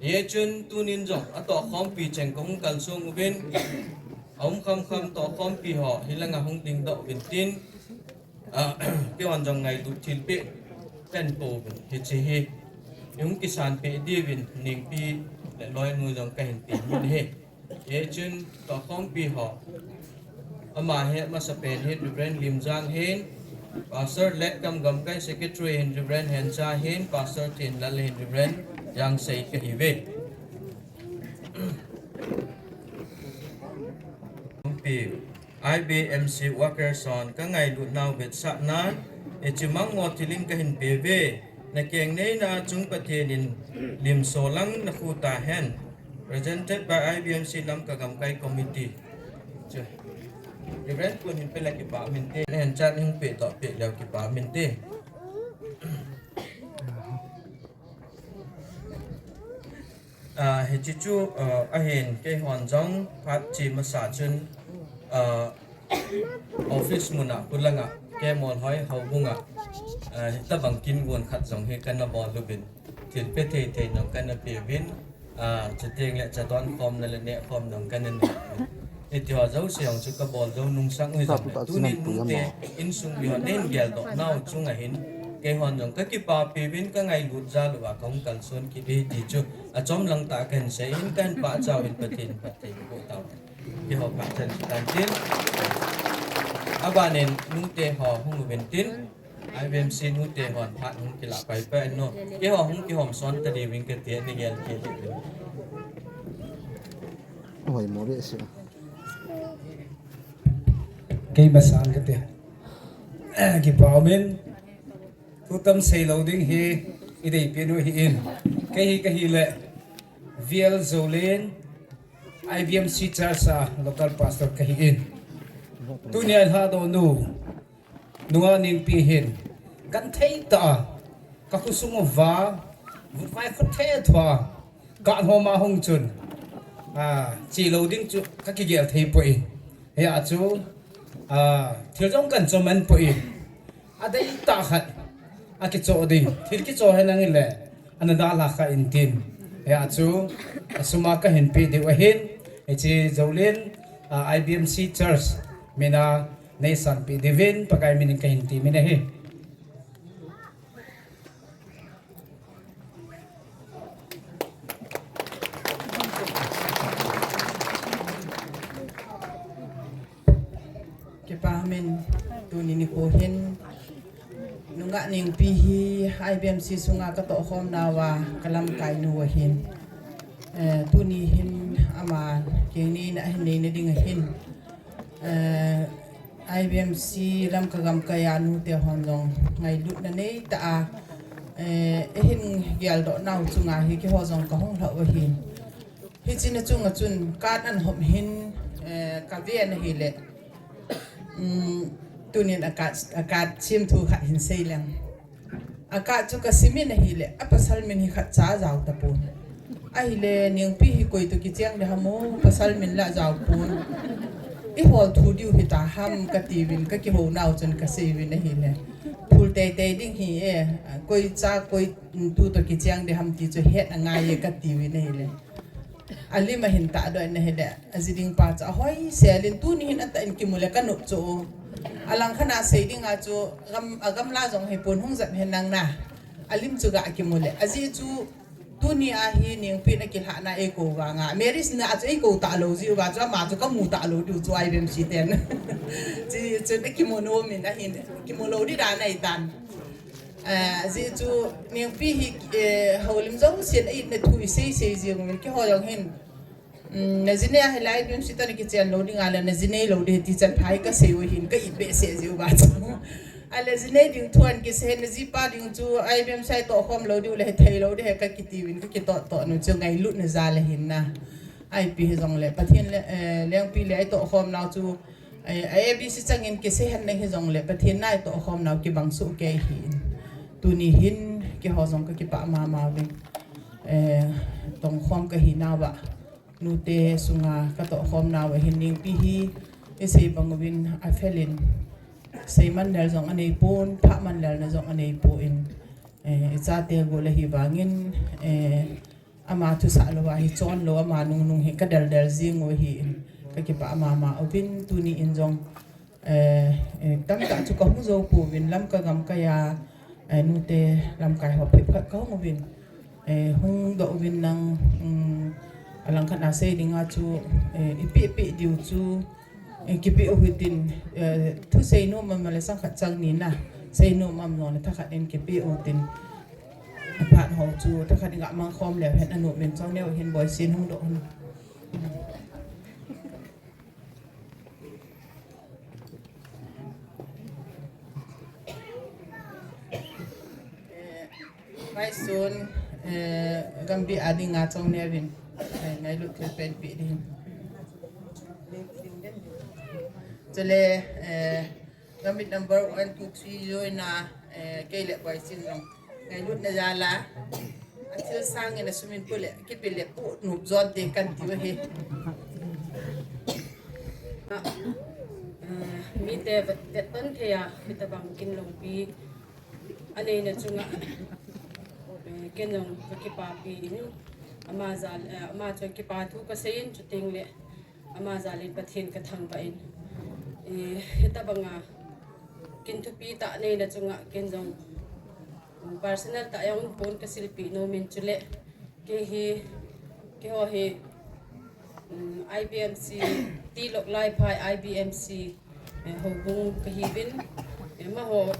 Hichun tunin jong atohkhompi cheng kahung kalsong uvin, aum khamkham tohkhompi ho hilanga hung dingdoh uvin tin, ah, keihon jong ngailut thilpeh kahin pouvin, hiche hi ihung kisanpeh diuvin Nengpi le loinu jong kahin temin ahi. Hichun tohkhompi ho, ama hi amasapen hi Reverend Limjang hin, Pastor le Gamkai Secretary hin Reverend Hencha hin, Pastor Thenlal hin Reverend Jangsei kahiuve. Pi, I B M C workers hon kangailut nau vetsahna, hiche mango thilin kahin peuve, nakeng neina chung Pathen in limso lang nakhu tahen. Presented by I B M C Lamka Gamkai Committee. Chu, Reverend Pun hin pela kipa minte, Henchan hin pehdoh peh leu kipa minte. Ah, hiche chu, ah, ahin keihon jong phat che masa chun, ah, office muna khulanga, Kemolhoi houbunga, ah, hitobang kin gon khat jong hi kana bol uvin. Thilpe thei thei jong kana peuvin, ah, chuteng le cha donkhomna le nehkhomna jong kana nei uvin. Hitiho jouse jong chu kabol jou nungsang u hijongle, tunin nute insung miho neihin geldoh nau chunga hin, keihon jong kakipapi uvin kangailut jal uva kahung kalson kit u ahi ti chu achom lang tah kahin sei in, kahin pachat uvin Pathen in phattheiboh tahen. Keiho pachat tan tin. Abanin nute ho hung uvin tin. I B M C nute hon phat hung kilah pai pai no. Keiho hung kihom son tadiuvin kati, nagel kit diuvin. Hoimo behseh. Kei masang kati. Kipa umin. Thutam seilou ding hi ideipen u ahin. Kei hi kahile V L Zolen, I B M C Church a local pastor kahin. Tunia ilhahdoh nu, nungah Nengpi hin, genthei tah a kakhosung uva vutvai khut thetho a kahin hom a hung chun, ah, chelou ding chu kakigel thei poi. Hia chu, ah, thil jong kahin choman poi. Adeitah khat akichoh ding, thil kichoh henlang hile, ana dalha kha intin. Hia chu, asum a kahin pe diu ahin, hiche Zolen, ah, I B M C Church mina neisanpeh diuvin Pakai minin kahin temin ahi. Kipa umin, tuni nikho hin nungah Nengpi hi I B M C sunga katohkhom nauva kalamkai nu ahin. Eh, tuni hin ama keng neina ahin neina ding ahin. Eh, I B M C Lamka gamkai a nute hon jong ngailutna neitah a, eh, eihin geldoh nau chunga hi keiho jong kahung lhah u ahi. Hiche na chunga chun card ana hom hin, eh, kaven ahile, um, tunin a card, a card chim thu khat hin seileng. A card chu kasimin ahile, a pasal min hi khatcha ajao tapon. Ahile, Nengpi hi koi toh kicheng ding ham o, pasal min la ajao pon. Ihol thu diu hita ham katiuvin, kakihou nau chun kaseiyuvin ahile, phul teitei ding hi e, koicha koi tu toh kicheng ding ham ti chu het angai e katiuvin ahile, alim ahin tahdoh in ahile, aji ding pa chu ahoisel in, tuni hin atah in kimu le kanop chu. Alangkhat a sei dinga chu gam, agamla jong hipon, hung jep hen nang na. Alim chu ga kimu le, ajeh chu tuni a hi Nengpi in akilhahna eikou vanga, marriage na a chu eikou talou jeh uva chu ama chu kamu talou diu chu I B M C ten. Chuchun akimu nomin ahin, kimu lou ding dan ahitan. Eh, ajeh chu Nengpi hi, eh, houlim jousen a itna thu isei sei jeng uvin, keiho jong hin, um, najinei ahile I B M C toh nakichen lou dinga le najinei lou ding ti chan pha hi kasei u ahin, ka it behseh jeh uva chu. Ahile jinei ding thu ahin kisei hen, najipa ding chu I B M C a itohkhom lou diu le hithei lou ding ahi kakitiuvin, kakitohtoh nu chu ngailutna jal ahin na. Ipi hijongle Pathen le, eh, Lengpi le a itohkhom nau chu, eh, a A B C changin kisei hen na hijongle Pathen na itohkhom nau kibang soh kei ahin. Tuni hin keiho jong kakipah mama uvin. Eh, tongkhom kahi nauva, nute sunga katohkhom nauva hin Nengpi hi isei bang uvin aphelin, seiman lel jong aneipon, phahman lelna jong aneipon. Eh, ichate gol ahi vangin, eh, ama thusah louva hi chon lou, ama nungnung hi kadeldel jing u ahin, kakipah mama uvin, tuni in jong, eh, eh, tamtah chu kahung jou pouvin, Lamka gamkai a, eh, nute lamkai ho phepkhat kahung uvin, eh, hungdoh uvin nang, um, alangkhat a sei dinga chu, eh, ipehpeh diu chu, eh, kipeh u hitin, eh, thusei nom am le sangkhat chang ni na, sei nom am jong le thakhat in kipeh u tin. Aphat ho chu thakhat in gamang khom leu hen, anop in chongneo hin Boisin hungdoh un. Eh, Vaisun, eh, Gambih a dinga chongneo vin, eh, ngailut thilpeh in peh ding. Chule, eh, Gambih number one, two, three join a, eh, kei le Boisin jong ngailutna jal a, athil sangin asum in pu le, kipe le pu nop jon te kati u ahi. Eh, mite vet, vet pan thei a, hitabang kin longpi aneina chunga, eh, ken jong kakipapi in, ama jal, eh, ama chu kipa thu kasei in, chuteng le ama jal in Pathen kathangvah in, eh, hitabanga kin thupi tah neina chunga ken jong personal tah jong pon kasilpi nom in, chule kei hi, keiho hi, um, I B M C, Tilok Laiphai I B M C, eh, houbung kahiuvin, eh, amaho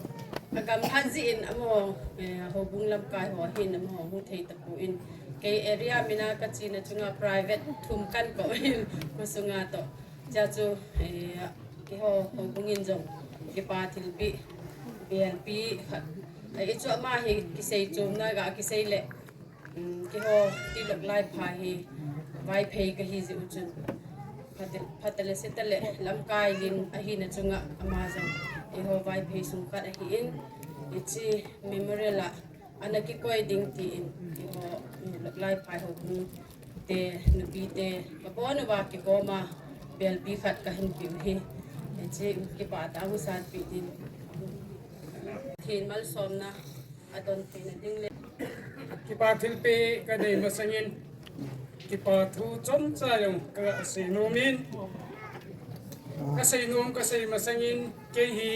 agam lhat jeh in amaho, eh, houbung lamkai ho hin amaho hung thei tapon, kei area mina kachena chunga private thum kakou in, khosunga toh. Chea chu, eh, keiho houbung in jong kipa thilpeh, belpi khat, eh, hichu ama hi kisei chomna ga kisei le, um, keiho Tilok Laiphai hi Vaiphei kahi jeh u chun, phat, phat le se tale lamkai lim ahina chunga ama jong eiho Vaiphei sung khat ahin, hiche memorial a ana kikoi ding tin, eiho, um, Laiphai houbung te, nupi te, kabon uva kigom a belpi khat kahin pe u hi. Hiche kipah tah a hung sanpeh ding. Pathen malsomna adon theina ding le. Kipa thilpeh kanei masangin, kipa thu chomcha jong kasei nom in, kasei nom, kasei masangin, kei hi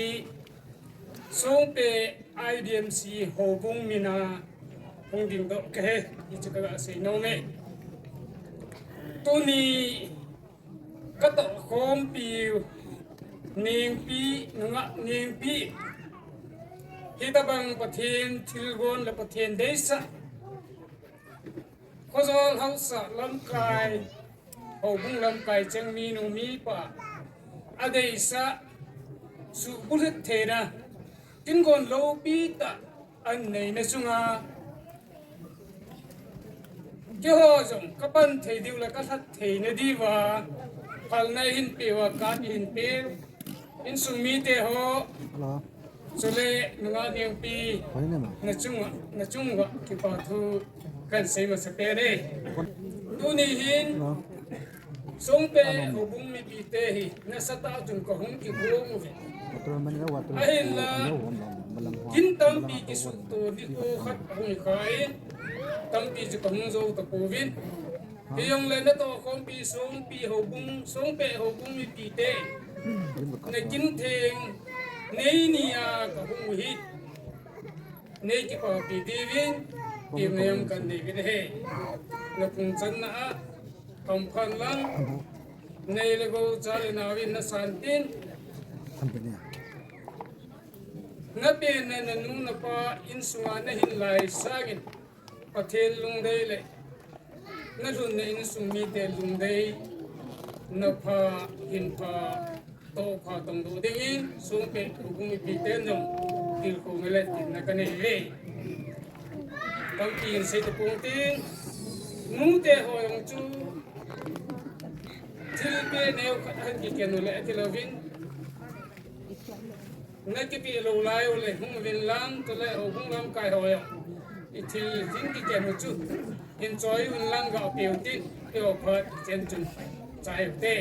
Songpe I B M C houbung mina hung dingdoh kahi, hichu kasei nom e. Tuni katohkhompi Nengpi, nungah Nengpi, hitabang Pathen thilgon le Pathen deisah, khojol haosa lamkai, houbung lamkai cheng minu mipa, adeisah, subulhit theina, kin gon loupi tah aneina chunga, keiho jong kapan thei diu le kalhat theina diuva, phalna eihin peuva, kat eihin peu, insung mite ho, Hello. Chule nungah nengpi, Hello. Nachung, nachung uva kipa thu kahin sei masa peh e. Tuni hin, Hello. Songpeh houbung mipite hi nasatah chun kahung kikhom uve. Ahinla, kin tampi kisuhto nikho khat ahung hi khan, tampi chu kahung jou tapouvin. Hijongle natoh khompi Songpeh houbung, Songpeh houbung mipite, nakin theng nei nia kahung u hi. Nei kipapi diuvin, temna jong kahin nei uvin ahi. Napung channa a, kamphan lang, nei le gou cha le nao in nasan tin. Napen na nanu napa insunga nahin lai sangin, Pathen lungdei le nalhunna insung mite lungdei, napha, hinpha, tohpha tongdoh dingin, Songpeh houbung mipiten jong tilkhou ngai le tin na kanei e. Tampi in sei tapong ting, nute ho jong chu thilpeh neo khat ahin kiken u le ati louvin, nakipeh lou lai u le hung uvin lang, chule houbung lamkai ho jong ithil hin kiken u chu hin choi un lang, gapeh u tin, eiho phat chen chun chai ute.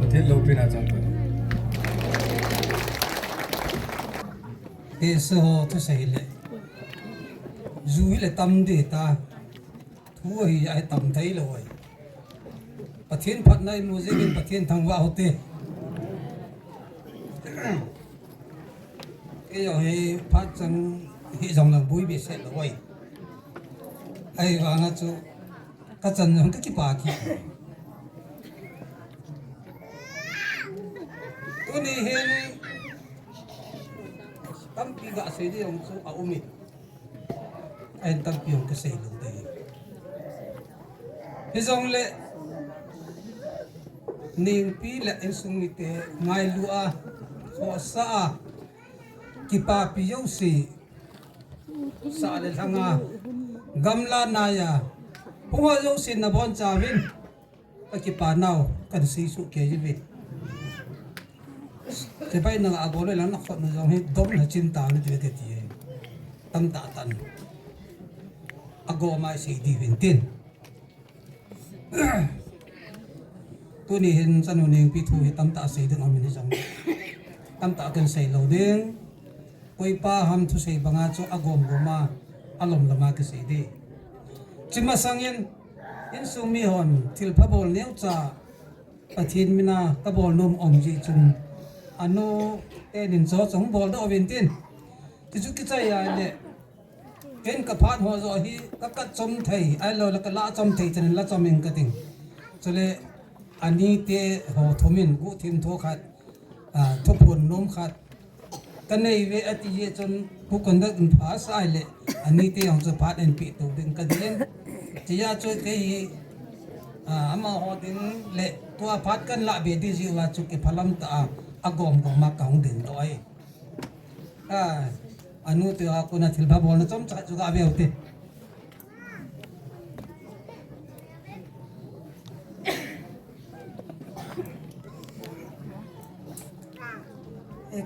Pathen loupina chang tahen. Tesa ho thusei le. Ju hile tam ding ta. Thu hi atam thei lou ahi. Pathen phatna imu jeh in Pathen thangvah u hite. Kei jong hi phat chang hijong lang boi behseh lou ahi. Ahivanga chu kachan jong kakipah kit. Tuni hin tampi gasei ding jong chu aum in. Ahin tampi jong kasei lou ding. Hijongle, nengpi le insung mite ngailu a, khohsah a, kipapi jouse, sah le lhang a, gamla nai a, hung ho jouse nabonchauvin, kakipa nau, kahin sei soh kei uve. Sepai na a gol le lang na khot na jong hi dom na chin ta ni ti ve ti. Tamtah tan. A gol mai sei di hin tin. Tuni hin chanu Nengpi thu hi tamtah sei ding amin hi jong. Tamtah kan sei lo ding. Koipa ham thusei banga chu a gom gom a, a lom lom a kisei di. Chi masangin, insung mi hon thilpha bol neo cha Pathen mina ka bol nom um ji chun. Anu te nin cho chong bol da ovin tin. Ti chu kichai a le. Ken ka phat ho jo hi ka kat chom thei, ai lo la ka la chom thei chan la chom ing ka ting. Chule ani te ho thomin gu thim tho khat, a, thuphun nom khat. Ka nei ve ati ye chun ku kon da in pha sai le. Ani te ang chu phat en pi tu ding ka ding. Chi ya chu ke hi, a, ama ho ding le tua phat kan la be di ji wa chu ke phalam ta a, a gom gom ma ka hung ding doi. A, anu te a kuna thil ba bol na chom cha chu ga ve u te.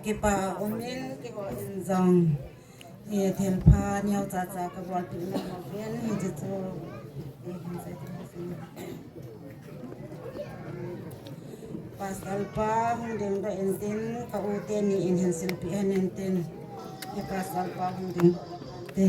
Kipa umin kiho in jong. Ye thilpha neo cha cha ka bol pi na ma ven hi chu chu. Pastor pa hung ding da in tin ka u te ni in hin silpi han in tin. Ye pastor pa hung ding te.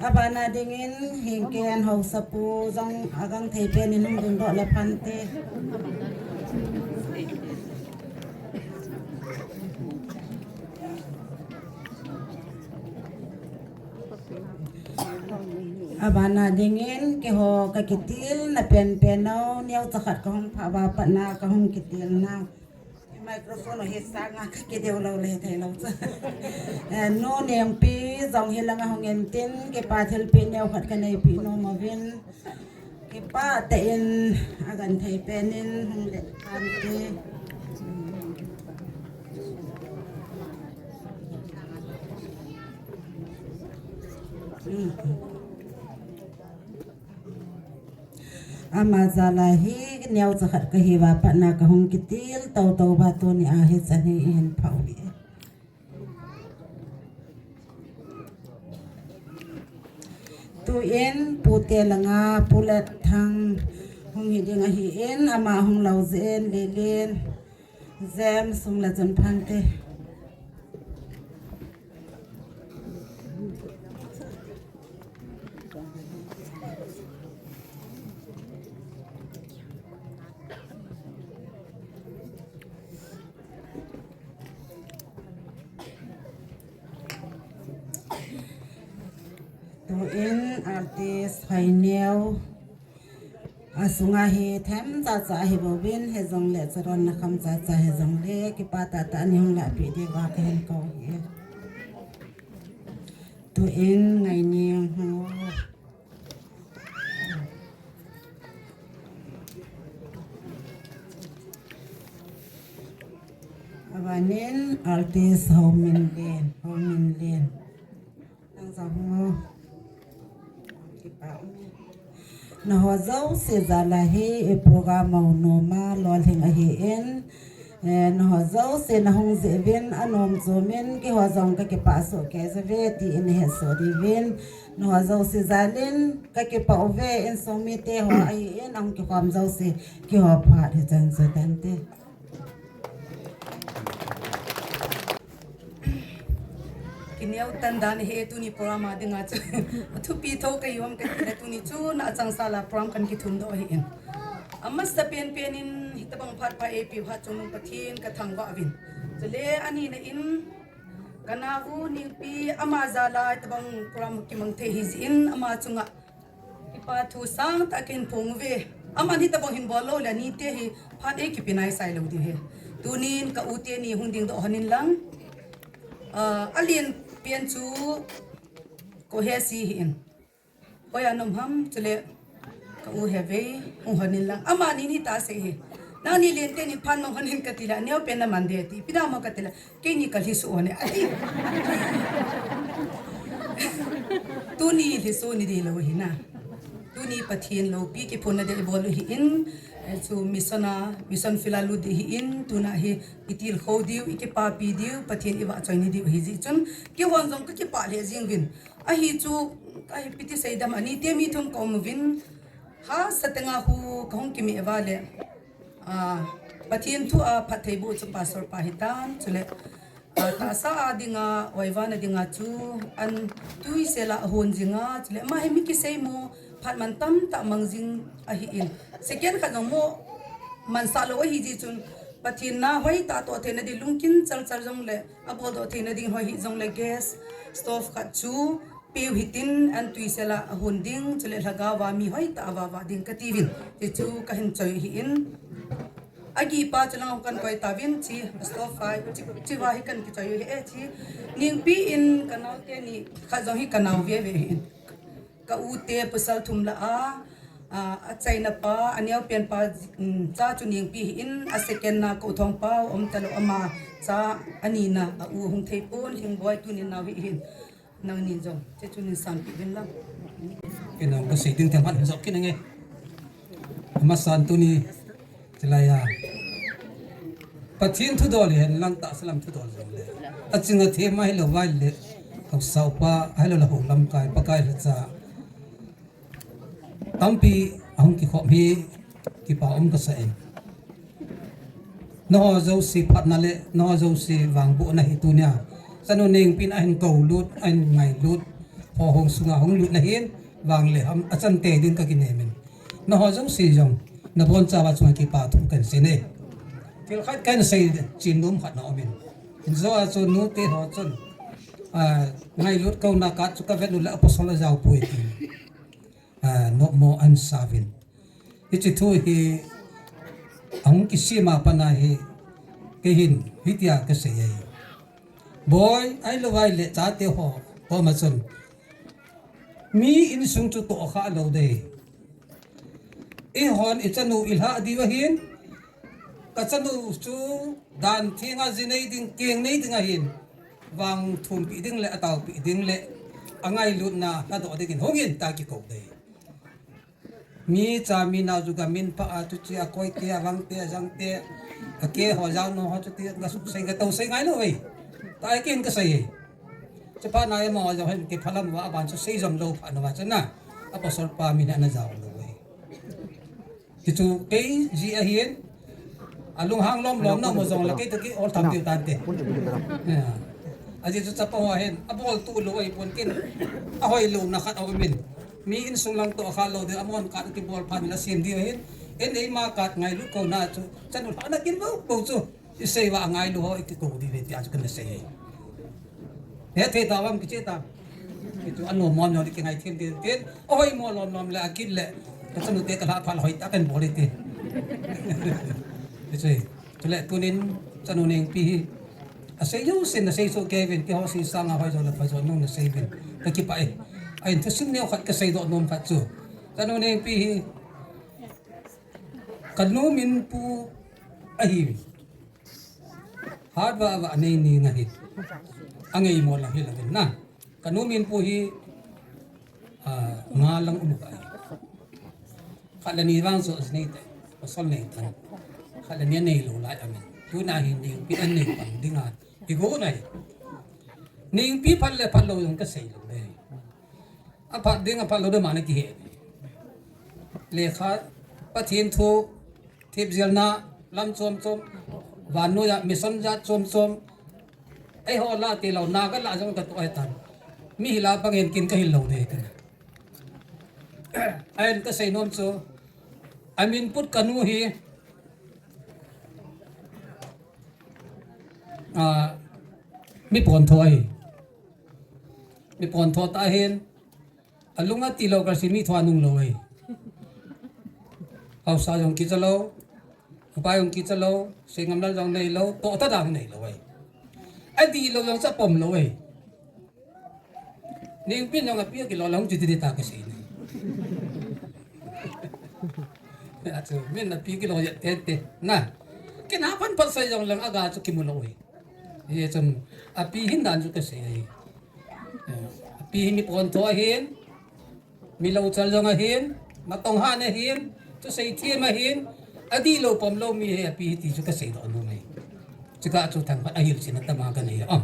Abana dingin hingken hausapu jong agang thei pen in hung ding doh le phante. Abana dingin kiho ka kitil na pen pen nau neo chakhat ka hung pha ba pat na ka hung kitil na. Microphone hi sanga ka kideu lo le thei lo cha. Eh, nu Nengpi jong hi langa hung en tin kipa thilpi neo khat ka nei pi nom uvin. Kipa te in agan thei pen in hung le kan te. Ama jala hi neo chakhat ka hi va pat na ka hung kitil to to ba tuni a hi chan hi in phau hi. Tu in pute langa pulet thang hung hi ding ahi in ama hung lo jen le len. Jem sung la chun phante. Tu in artist Haineo. Asunga hi them cha cha hi bovin, hi jong le charon na kham cha cha hi jong le, kipa tah tah ni hung la pi di va ka hin ko hi. Tu in ngai ni ho. Abanin artist Hominlen, Hominlen. Nang jong ho. Kipa um. Naho jouse jala hi e program a um noma lolhing ahi in. Eh, naho jouse na hung jeh uvin anom chom in kiho jong ka kipa soh kei jeh uve ti in he soh diuvin. Naho jouse jalin ka kipa uve insung mite ho ahi in ahung kikhom jouse kiho phat hi chan chu tante. Kineo tan dan hi tuni program a dinga chu. Athupi tho ka yom ka le tuni chu na chang sala program kan kithum doh hi in. Amasa pen pen in hitabang phat pha eipeh u ha chungnung Pathen ka thangvah uvin. Chule ani na in ka nau Nengpi ama jala hitabang program kimang thei hi jeh in ama chunga kipa thu sangtah kahin phong uve. Aman hitabang hin bol lou le ani te hi phat ei kipe nai sai lou ding ahi. Tunin ka u te ni hung ding doh hon in lang. Ah, alen pen chu Kohesi hi in. Hoi a na um ham chule. Ka u he ve, u honin lang. Amani ni ta se he. Nangni lente ni phan mong honin kati la, neo pen na man de ti. Pida mo kati la, keini ka lhi su hone. Ati. Tuni lhi su ni de lo hi na. Tuni Pathen loupi kiphonna de bol u hi in. Eh, chu mission a, mission field a lut de hi in. Tuna hi i tilkhou diu, i kipapi diu, Pathen i vahchoi ni diu hi ji chun. Kihon jong ka kipah le jing vin. Ahi chu, ahi piti seidam ani te mi thum ka um vin. Ha, sateng a hu ka hung kimi eva le. Ah, Pathen thu a phatthei bu chu pastor pa hitan, chule. Ah, tahsa a dinga, oivan a dinga chu, an tuisel a hon jinga, chule. Ama hi mi kisei mo, phat man tamtah mang jing ahi in. Second khat jong mo, man sa lo ahi ji chun. Pathen na hoi ta to thei na di lungkin chal chal jong le. Abol doh theina ding hoi hi jong le gas stove khat chu peu hitin an tuisel a ahon ding, chule lhagao va mi hoi ta a va va ding kati vin. Ti chu ka hin choi hi in. Agi pa chu lang kan koi ta vin chi stove fa chi, chi va hi kan kichoi hi e chi. Ningpi in ka nau te ni khat jong hi ka nau ve ve hi in. Ka u te pasal thum la a, a, a chaina pa, a neo pen pa, um, cha chu Ningpi hi in, a second na ka u Thongpao, um ta lo ama cha, a ni na, a u hung thei pon, Hingboi tu ni nau hi hin. Nangni jong, che chu nin san pi vin lang. Ken ang ka sei ding te man jop kin nge. Ama san tu ni, Chulai a. Pathen thudol hi hen lang tahsa lam thudol jong le. A ching a them a hi lo vai le. Haosa upa a hi lo la ho lamkai Pakai lhacha. Tampi ahung kikhop hi kipa um ka sa e. Nangho jouse phatna le, nangho jouse vangbohna hi tunia. Chanu Ningpi in ahin kou lut, ahin ngailut. Ho hong sunga hung lut na hin, vang le ham, a chan te ding ka kinem in. Nangho jouse jong, na bonchauva chunga kipa thu kan sei e. Thil khat kan sei chin nom khat na um in. Injo a chu nute ho chun, ah, ngailut kouna khat chu ka vet u le apostle a jao poi ti. Ah, nopmo an sa vin. Hiche thu hi, ahung kisem a pat na hi, kei hin, hitia ka sei e. Boi, a hi lo vai le chate ho, ho ma chun. Mi insung chu tohkha lou ding. Eihon i chanu i lhah diu ahin, ka chanu chu dan thenga ji nei ding, keng nei ding ahin, vang thumpi ding le a taopi ding le a ngailutna lhadoh dingin hung in ta kikou ding. Mi cha mi nao chu ka min pha a, chu chi a koi te, a vang te, a jang te, a ke ho jao no ho chu ti, ka suk sei ka tou sei ngai lou ve. Ta ai ken ka sei. Chu pha na e mo jao hen ke phalam va, a ban chu sei jom lou pha na va chu na. Apostle pa min ana jao lou ve. Ti chu kei ji ahin, a lunghang lom lom na mo jong le kei to kei ol tham tiu tan te. Ya. A ji chu chapa ho hin, a bol tu lou ai pon kin. A hoi lou na khat a um in. Mi insung lang tohkha lou ding, a mon khat kibol phan la sim diu hin. En ei ma khat ngailut kouna chu, chanu lhah na kin bou bou chu. I sei va a ngailu ho i kikou diu ve ti a chu kan sei. He thei ta vam kiche ta. Ki chu a nom mo nom di kingai them di tin. Oi mo lom lom le a kit le. Ka chanu te ka lhah pha le hoi ta kan bol e ti. Ki sei. Chule tunin chanu Ningpi hi. A sei jou sin na sei so kevin ki ho si sanga hoi jo le pha jo nung na sei vin. Ka kipa e. A in thusim neo khat ka sei doh nom khat chu. Chanu Ningpi hi. Ka nu min pu ahi. Hat va va nei ni nga hi. A ngei mo lang hi lang na. Ka nu min pu hi, ah, nga lang um ka hi. Khat le ni vang so nei te. Pasal nei tan. Khat le ni nei lou lai amen. Tuna hi Ningpi an nei pan ding a. I go nai. Ningpi phat le phat lou jong ka sei lou le. A phat ding a phat lou ding ma na kihe. Lekha, Pathen thu, thip jilna, lam chom chom, vannoi a mission jat chom chom. Eiho la ti lou, na ka la jong ka tu ai tan. Mi hi la pang en kin ka hil lou de kan. Ain ka sei nom chu, a min put ka nu hi, ah, mi pon tho ahi. Mi pon tho ta hin, a lung a ti lou ka si mi thua nung lou e. Haosa jong kicha lou, upa jong kicha lou, sei ngam lal jong nei lou, toh ta dang nei lou e. A di lou jong cha pom lou e. Ningpi jong a pi a kilou lou chu ti di ta ka sei ni. Achu, min api kiloi tete. Na. Kei na pan pan sai jong lang aga chu kimu lou hi. Hichun, api hin dan chu kasei ahi. Eh, api hi mi pontho ahin, mi louchal jong ahin, natong hahna ahin, thusei them ahin, adih lou pom lou mi hi api hi ti chu kasei doh nom e. Chukah chu thangkhat ahilchen atama kanei a.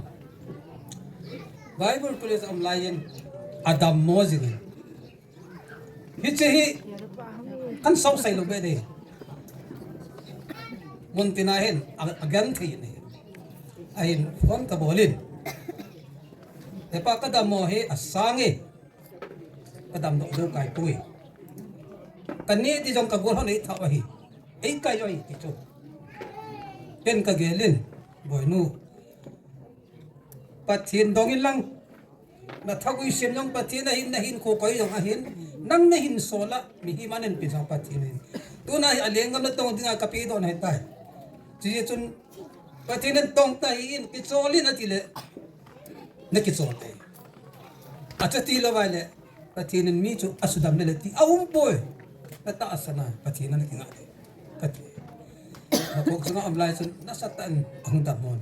Bible College a um laiyin, adammo jingin. Hiche hi, kan sausei lou be de. Muntina hin, a, agenthei in ahi. Ahin, phone kabol in. Hepa kadammo hi asang e. Kadamdoh jou kaipoi. Kaneh ti jong kagol hon eithao ahi. Eikai jo ahi ti chu. Ken kagel in. Boinu. Pathen dong in lang. Nathaguisem jong Pathen ahin, nahinkho koi jong ahin. Nang nahinsol a, mihem a nahin pe jong Pathen ahin. Tuna hi alenggam natong dinga kapehdoh nahitai. Chuche chun Pathen in tong tahin, kichol in atile. Nakichol tai. Achuti lou vai le. Pathen in mi chu asudam le le ti aumpoi. Natahsan a Pathen a nakingai. Kati. Nakok chunga um lai chun nasatah in ahung dammo.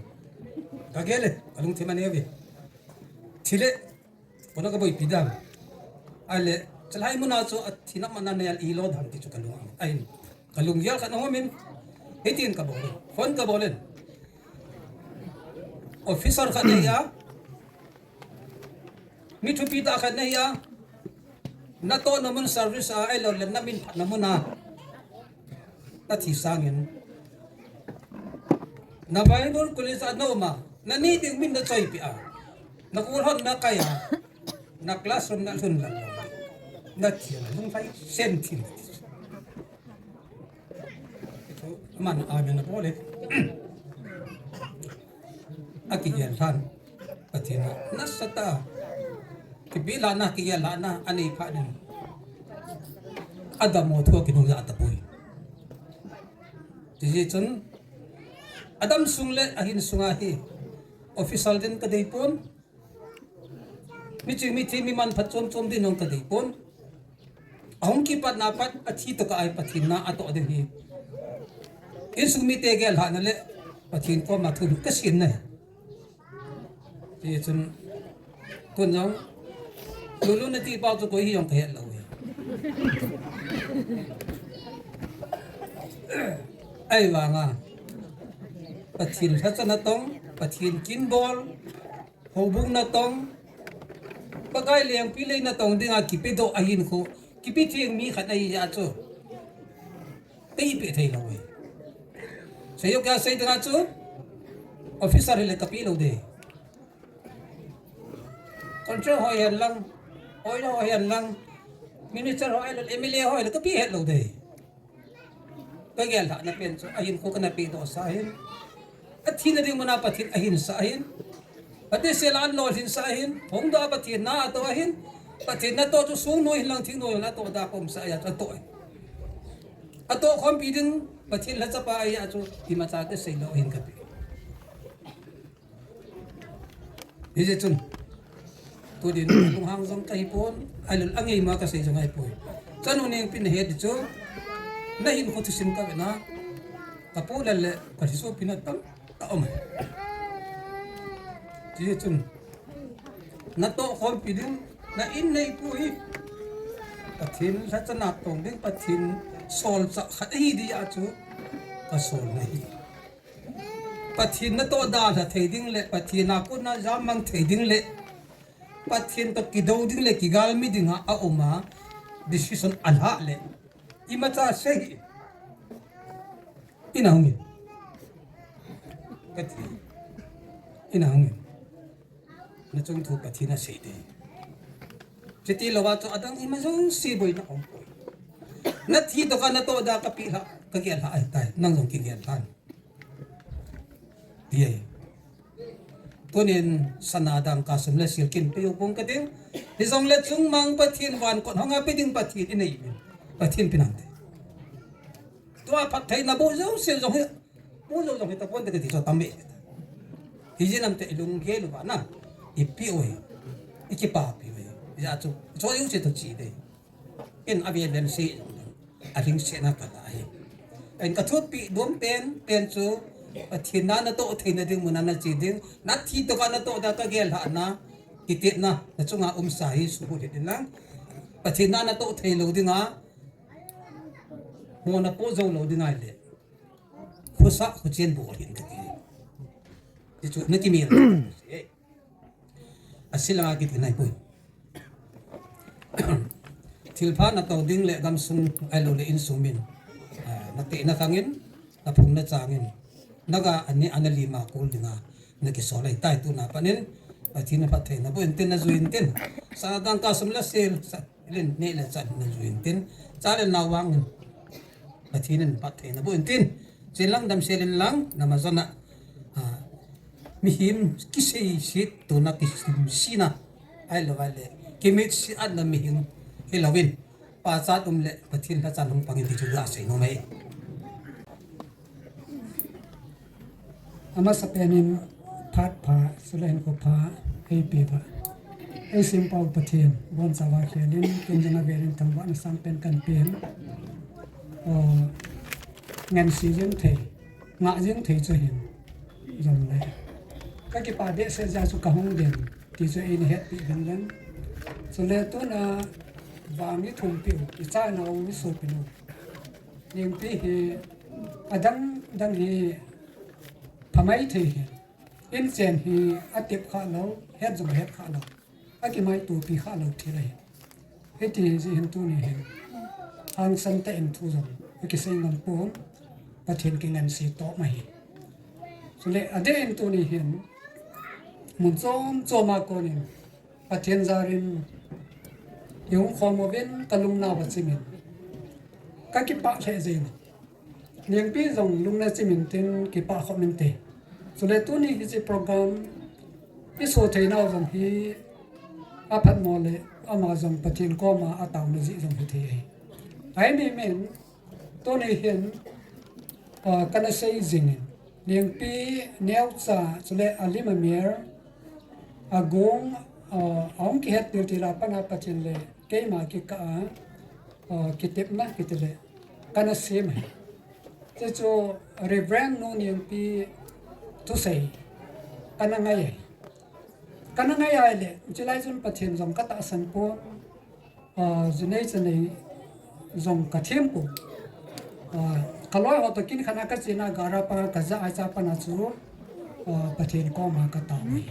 Kagel e, kalungthim anei uve. Thile, kona kaboipi dan. Ahile, chalhai muna chu athina mana nei a ilo dan ti chu kalung ang. Ahin, kalunggel khat ahung umin. Hitin kabol in. Phone kabol in. Officer khat nahi a. Mi thupi tah khat nahi a, natohna mun service a, ahilou le namin phatna mun a, nathi sangin, na Bible College a na um a, naneh ding min nachoipeh a, na school hon nakai a, na classroom nalhun lang, nathi a, lunglhai sen thim. Aman amen abol e. Akigel lhan. Pathen a nasatah a. Kipehlhahna, kigel lhahna anei phat in, adammo thu akinung ja tapoi. Chuche chun, adam sung le ahin sunga hi official din kadei pon. Miching mithem, mi manphat chom chom din jong kadei pon. Ahung kipatna pat athi tokah a Pathen na atoh ding hi. Insung mite gel lhahna le Pathen koma thulut kasem nai. Hichun, tun jong, Lulu nati pa chu koi hi jong kahet lou e. Ahivanga, Pathen lhacha natong, Pathen kin bol, houbung natong, Pakai lengpi lei natong dinga kipedoh ahin khu, kipe theng mi khat ahi jeh a chu. Eipeh thei lou e. Seijou kasei dinga chu, officer hile kapeh lou de. Contract ho hihen lang, oil ho hihen lang, minister ho ahilou le M L A ho hile kapeh het lou de. Kagel lhahna pen chu, ahinkho kana pehdoh sah ahin. Athina ding muna Pathen ahinsah ahin. Pathen sel a alolhinsah ahin. Phongdoh a Pathen na atoh ahin. Pathen natoh chu song noi hihen lang thing noi hihen lang atoh da kaumsah ahi a chu atoh ahi. Atoh khompi ding Pathen lhachapa ahi a chu imacha kasei lou ahin kape. Hijeh chun, tuni lunghang jong kahipon, ahilou le angeima kasei jong ahipoi. Chanu Nengpin nahet ding chu, nahinkho thusim kavet na, kapu Lal le kalhisopi na tamtah aum e. Hijeh chun, natoh khompi ding, na in neipu hi, Pathen lhacha natong ding, Pathen solchah khat ahi ding a chu, kasol nahi. Pathen natoh dalha thei ding le, Pathen a kona jammang thei ding le, Pathen toh kidou ding le, kigalmi dinga aum a, decision alhah le, imacha sei hih in. Ina hung in. Kati. Ina hung in. Nachung thu Pathen asei de. Chuti louva chu adang ima jouse boina aumpoi. Nathi tokah natoh da kapeh lhah, kagel lhah ahitai, nang jong kigel lhan. Ti ahi. Tunin sana dangka sum le sil kin peh u pong kating. Hijongle chungmang Pathen, vankot honga pe ding Pathen inei uvin. Pathen pe nante. Tua phattheina boh jouse jong hi, boh jou jong hi tapon te kati chu tam e. Hijeh in amte ilunggel uva na, ipeh u hi, ikipapi u hi. Hijeh chun, choi u che toh che de. In aven ven sei jong. alhingsetna kala ahi. Ahin kathupeh dom pen pen chu Pathen na natoh theina ding muna nache ding, nathi toh ka natoh da kagel lhahna, kitepna nachunga umsa hi suhhut hih in lang. Pathen na natoh thei lou dinga, mo napoh jou lou dinga le, khosa khochen bol hih in kati. Tichu nakimel. Asilanga kiti nai poi. Thilpha nato ding le gamsung ahilou le insung min, ah, nateh nakhang in, naphung nachang in, naga ani ana lima kul dinga nakisol ahitai. Tuna pat in Pathen in phatthei naboh intin, najui intin. Sa dangka sum le sil, sa lin neh le chan najui intin. Cha le nao vang in Pathen in phatthei naboh intin. Chenlang damsel in lang, namajon a, ah, mihem kiseiset tona kisimsena ahilou le kimitsi atna mihem hilouvin, pachat um le Pathen lhacha hung pang in ti chu gasei nom e. Amasapen in phat pha, chule hinkho pha eipeuva, eisempau Pathen bonchauva khel in, ken jong avel in thangvahna sangpen kahin pe in. O, ngense jeng thei, ngah jeng thei chu ahin, jongle kakipah behseh jeh a chu kahung den ti chu eina hetpeh uvin lang. Chule tuna vang ithum peh u, icha inau, isopi u, Nengpi hi adang dang hi phamai thei hi, inchen hi atep kha lou, het jong het kha lou, akimaitopi kha lou thil ahi. Hiti jeh hin tuni hin hangsan tah in thu jong akisei ngam pon, Pathen kingansei toh ahi. Chule adeh in tuni hin mun chom chom a kon in Pathen jal in ihung khom uvin kalung nao va chim in kakipah lheh jeng in. Nengpi jong lung nachim intin kipah khom inte. Chule tuni hiche program iso theinau jong hi aphatmo le ama jong Pathen koma ataona jeh jong hithei ahi. Ahi mimin, tuni hin, ah, kana sei jing in, Nengpi neocha chule alim amel, agong, ah, ahung kihet til til a pat a Pathen le keima kikah a, ah, kitepna kiti le kana sem ahi. Chuchu Reverend Nu Nengpi thusei kana ngai ahi. Kana ngai ahile, chulai chun Pathen jong katahsan pon, ah, jinei chanei jong kathem pon. Ah, kaloi ho toh kin khat a kachena gari a pat a kajah a, hiche a pat a chu, ah, Pathen koma katao ahi.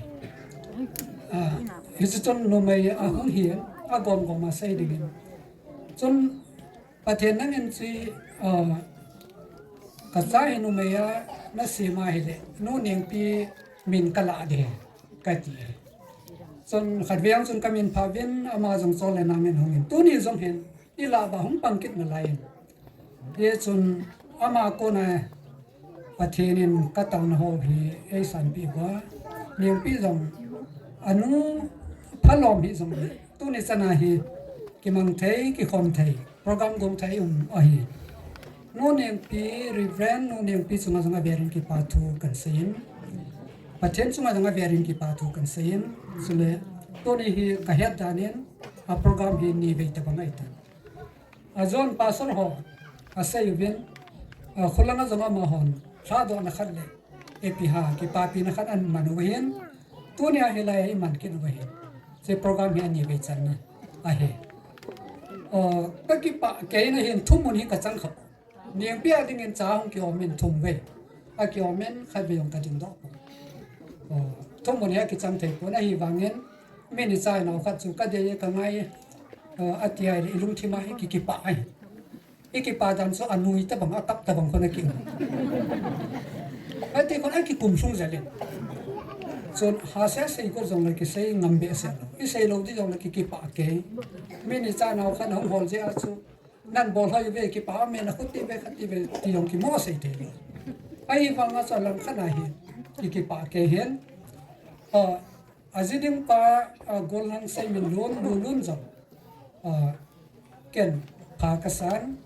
Ah, hiche chun numei ahung hin, agom gom a sei ding in. Chun Pathen nangin chu, ah, kacha hi numei a nasem ahile, Nu Nengpi min kalah ding ahi, kati. Chun khatvei jong chun kamin phah uvin, ama jong chol le nang in hung in. Tuni jong hin, ilah uva hung pang kit nalai in. Hichun ama kona Pathen in kataona ho hi eisanpeh uva, Nengpi jong anu phalom hijong le, tuni chan a hi kimang thei, kikhom thei, program gong thei um ahi. Nu Nengpi, Reverend Nu Nengpi chunga jong avel in kipa thu kahin sei in, Pathen chunga jong avel in kipa thu kahin sei in, chule tuni hi kahet dan in, a program hi nivei tabang ahitan. Ajon pastor ho asei uvin, a, khulanga jong amahon lhadohna khat le ipi ham kipapina khat aman uva hin, tunia hilai a iman kit uva hin, hiche program hi anivei channa ahi. O, kakipah kei in ahin, thumun hi kachang kha. Nengpi a dingin cha hung kiom in thumvei akiom in, khatvei jong kadingdoh pon. O, thumun hi akichang thei pon, ahivangin min icha inau khat chu kadei e, kangai e, o, ati ahile ilungthim a hi kikipah ahi. Ikipah dan chu anui tabang, atap tabang khun akium. Ati khun akikum lhung jel in. Chun hase sei got jongle kisei ngam behseh lou, isei lou ding jongle kikipah kei. Min icha inau khat ahung hol jeh a chu, nan bol hoi uve, kipah ume, nakhuti uve, khati uve, ti jong kimo sei thei lou. Ahivanga chu alang khat a hi ikipah kei in. A, aji ding pa, a, Golhang Seiminlun, Lulun jong, a, ken pha kasan,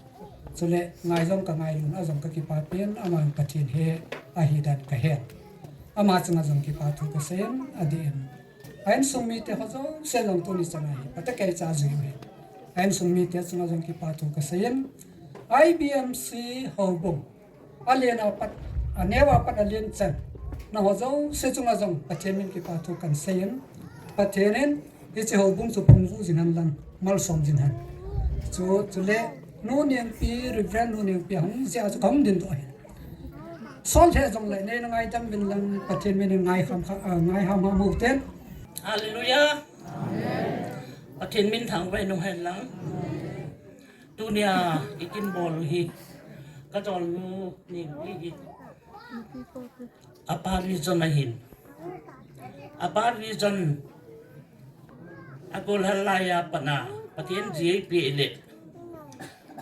chule ngai jong kangailun, ajong kakipapi in, aman Pathen he ahi dan kahen. Ama chunga jong kipa thu kasei in, adeh in, a insung mite ho jouse jong tuni chan a hi phatah a kicha jui u ahi. A insung mite chunga jong kipa thu kasei in, I B M C houbung, alen a pat, aneo a pat alen chan, nangho jouse chunga jong Pathen min kipa thu kahin seiyin, Pathen in hiche houbung chu phungvuh jing hen lang, malsom jing hen. Chu, chule, Nu Nengpi, Reverend Nu Nengpi ahung jeh a chu kahung dingdoh ahi. Sol lheh jongle, neina ngaidam uvin lang, Pathen min in ngai ham kha, ah, ngai ham ham uvin. Hallelujah. Pathen min thangvah in um hen lang. Tunia ikin bol u hi, kajol Nu Nengpi hi, Upper Region ahin. Upper Region akolhal laiya pat a Pathen in ji eipeh le,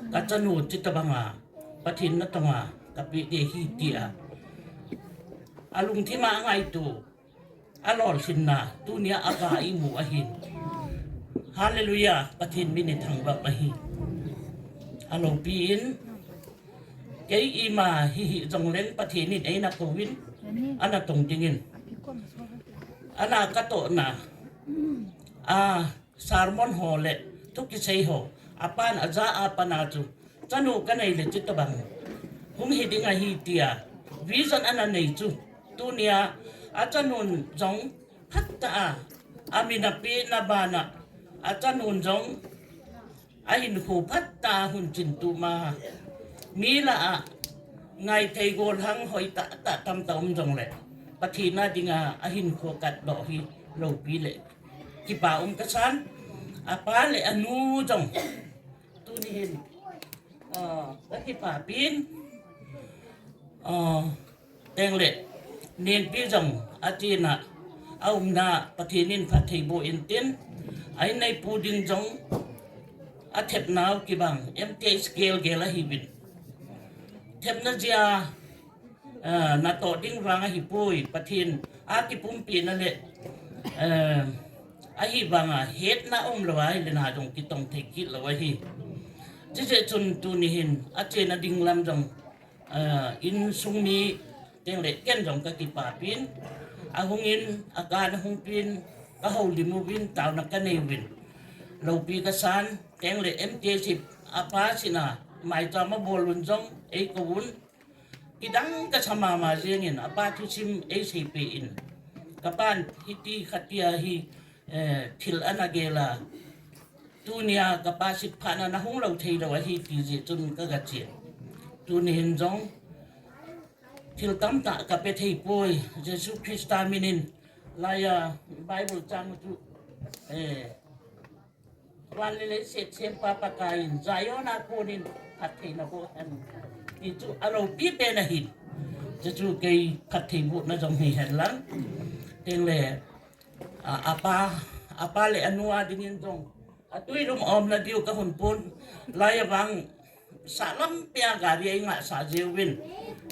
kachanu chuti banga Pathen natong a kapeh ding ahi tia alungthim a angaito, alolhinna, tunia aga imu ahin. Hallelujah, Pathen min in thangvah ahi. Alopi in, kei ima hihih jongleng Pathen in eina kouvin, ana tong dingin. Ana katohna, a, sermon ho le thu kisei ho, apan aja a pat a chu, chanu kanei le chuti bang hung hi ding ahi tia vision ana nei chu, tunia achanun jong phatah a, amin apehna bana, achanun jong ahinkho phatah a hung chin tuma, mi lah a ngaithei gollhang hoitah tah tamtah um jongle, Pathen a dinga ahinkho katdoh hi loupi le kipa um kasan. Apa le anu jong tuni hin, ah, kakipapin, ah, tengle Nengpi jong achena aumna Pathen in phatthei boh intin, a inneipu ding jong athepnau kibang M T H gelgel ahiuvin. Thepna jeh a, ah, natoh ding vang ahipoi, Pathen a kipumpina le, ah, ahivanga hetna umlou ahile na jong kitong thei kit lou ahi. Chujeh chun tuni hin achena ding lam jong, ah, insung mi tengle ken jong kakipapin, ahungin, akan ahungpin, kahoulim uvin, taona kanei uvin, loupi kasan, tengle M T H apa sina maicham abol un jong eikou un, kidang kasa mama jengin, apa thusim eiseipeh in, kapan hiti khatia hi, eh, thil ana gel a, tunia kapa sitphatna nahung lou theilou ahi ti jeh chun kagachen. Tuni hin jong thil tamtah kape theipoi, Jesu Christa min in. Laiya Bible chang chu, eh, van le leiset sempa Pakai in Zion a konin phattheina boh hen, ti chu aloupi pen ahin. Chuchu kei phatthei bohna jong hihen lang, tengle, a, apa, apa le anu a dingin jong atwi lum omna diu kahunpon, laiya vang sah lampia gari eingahsah jiuvin,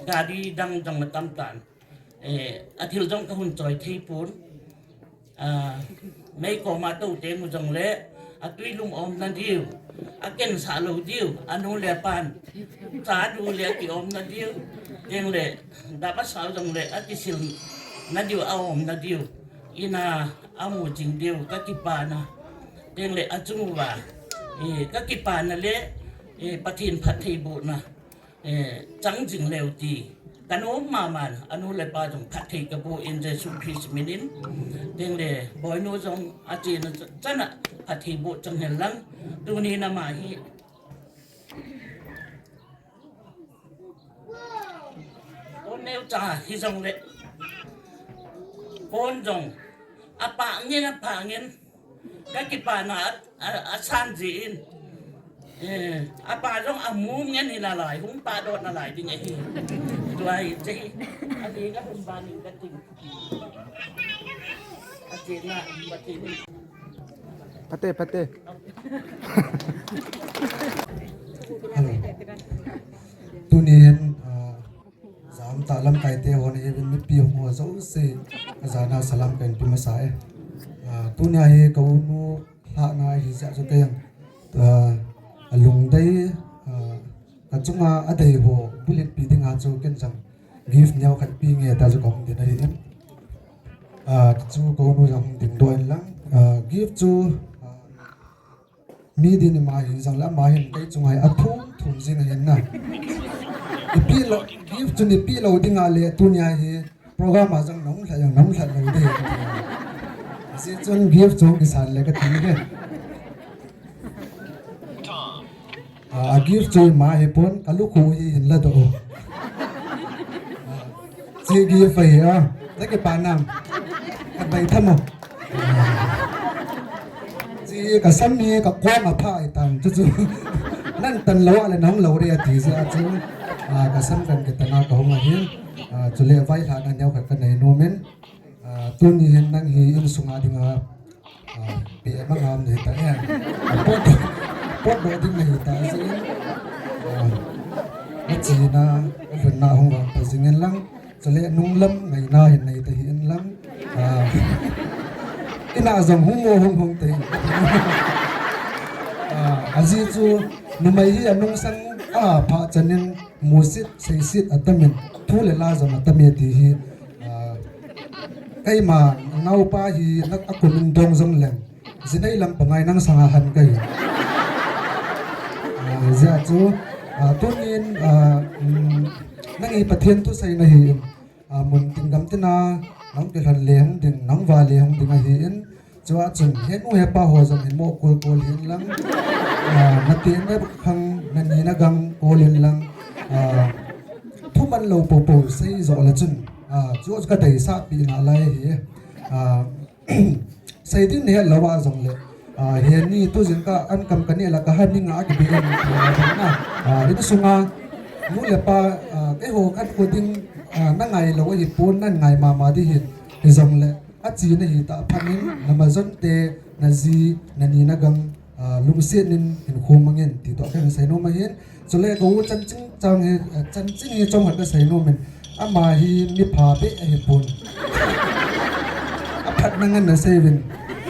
gari dang jong atamtan. Eh, athil jong kahung choi theipon. Ah, meikoma tou teng u jongle, atwi lum omna diu, akensah lou diu, anu le apan, cha du le akiomna diu, tengle, dap asao jongle, akisilna diu, aomna diu, ina amu jing diu, kakipana, tengle, achung uva, eh, kakipana le, eh, Pathen phatthei bohna, eh, chang jing leu ti kanom maman, anu le apa jong phatthei kaboh in Jesu Christ min in, tengle, boinu jong achena chana phatthei boh chang hen lang, tuni nama hi kon neocha hijongle, kon jong apah ngen, apah ngen, kakipana a, a, asan jin. Eh, apa jong amu ngen hi nalai, hung pahdoh nalai ding ahi. Tua hi, che hi. Ani kahung ban in kating. Achena, Pathen in. Phate, phate. Hello. Tunin, ah, Jam tah lamkaite hon, even mipi hung ho jouse, ajana salam kahin pe masa e. Ah, tunia hi ka unu lhahna hi jeh chu kei jong, ah, alungdei, ah, kachunga adei ho bullet pi dinga chu ken jong gift neo khat pe nge tia chu kahung ding ahi. Ah, chu ka unu jong hung dingdoh in lang. Ah, gift chu, ah, Mi din ima hi jong le ama hin kei chunga hi athum thum jing ahin na. Ipi lo, gift chu ipi lo ding a le tunia hi program a jong nahung lha jong nahung lha lo ding. Ajeh chun gift chu kisan le kati le. A, a gift chu ima hi pon, ka lukhu hi hin la doh. A, chi gift ahi a, ta kipa nam. Ka bai tham o. A, chi ka sam hi ka kong a pha ai tan chu chu. Nan tan lo a le nang lo re ati jeh a chu. A, ka sam kan kitan a ka hung ahin. A, chule vaihla na neo khat ka nei nom in. A, tuni hin nang hi insunga dinga, a, pe ma ngam nahi ta e. A, pot, pot do ding nahi ta si. A, a china, a lhunna hung vang ta jing in lang. Chule nunglam ngaina hin nei ta hi in lang. A, ina jong hung mo hung hung ta hi. A, ajeh chu numei hi anungsang a pha chan in musit, seisit atamin, thu le la jong atami ti hi. A, keima naopa hi na a kum in dong jong leng, jinei lam pangai nang sanga han kahi. A, jeh chu, a, tunin, a, um, nang hi Pathen thusei nahi in, a, mun tin gam tina, nang kilhon le hung ding, nang va le hung ding ahi in, chua chun, henu hepa ho jong hin mo kol kol hin lang, a, na te na khang, na ni na gang kol hin lang, a, thu man lo po po sei jo la chun, a, chu ka dei sa pi na lai hi, a, sei ding ne lo a jong le, a, he ni tu jing ka an kam ka ne la ka han ni nga ki bi na, a, in sunga, nu le pa, a, kei ho khat ko ding, a, na ngai lo hi pon nan ngai mama di hin, hi jong le, a chi na hi ta phanin, na ma jon te, na ji, na ni na gang, a, lungset nin hin khum mangin, ti to kan sei nom ahin. Chule ka u Chanching chang hi, a, Chanching hi chong hat ka sei nom in. Ama hi mi pha be ahi pon. A phat na ngan na sei vin.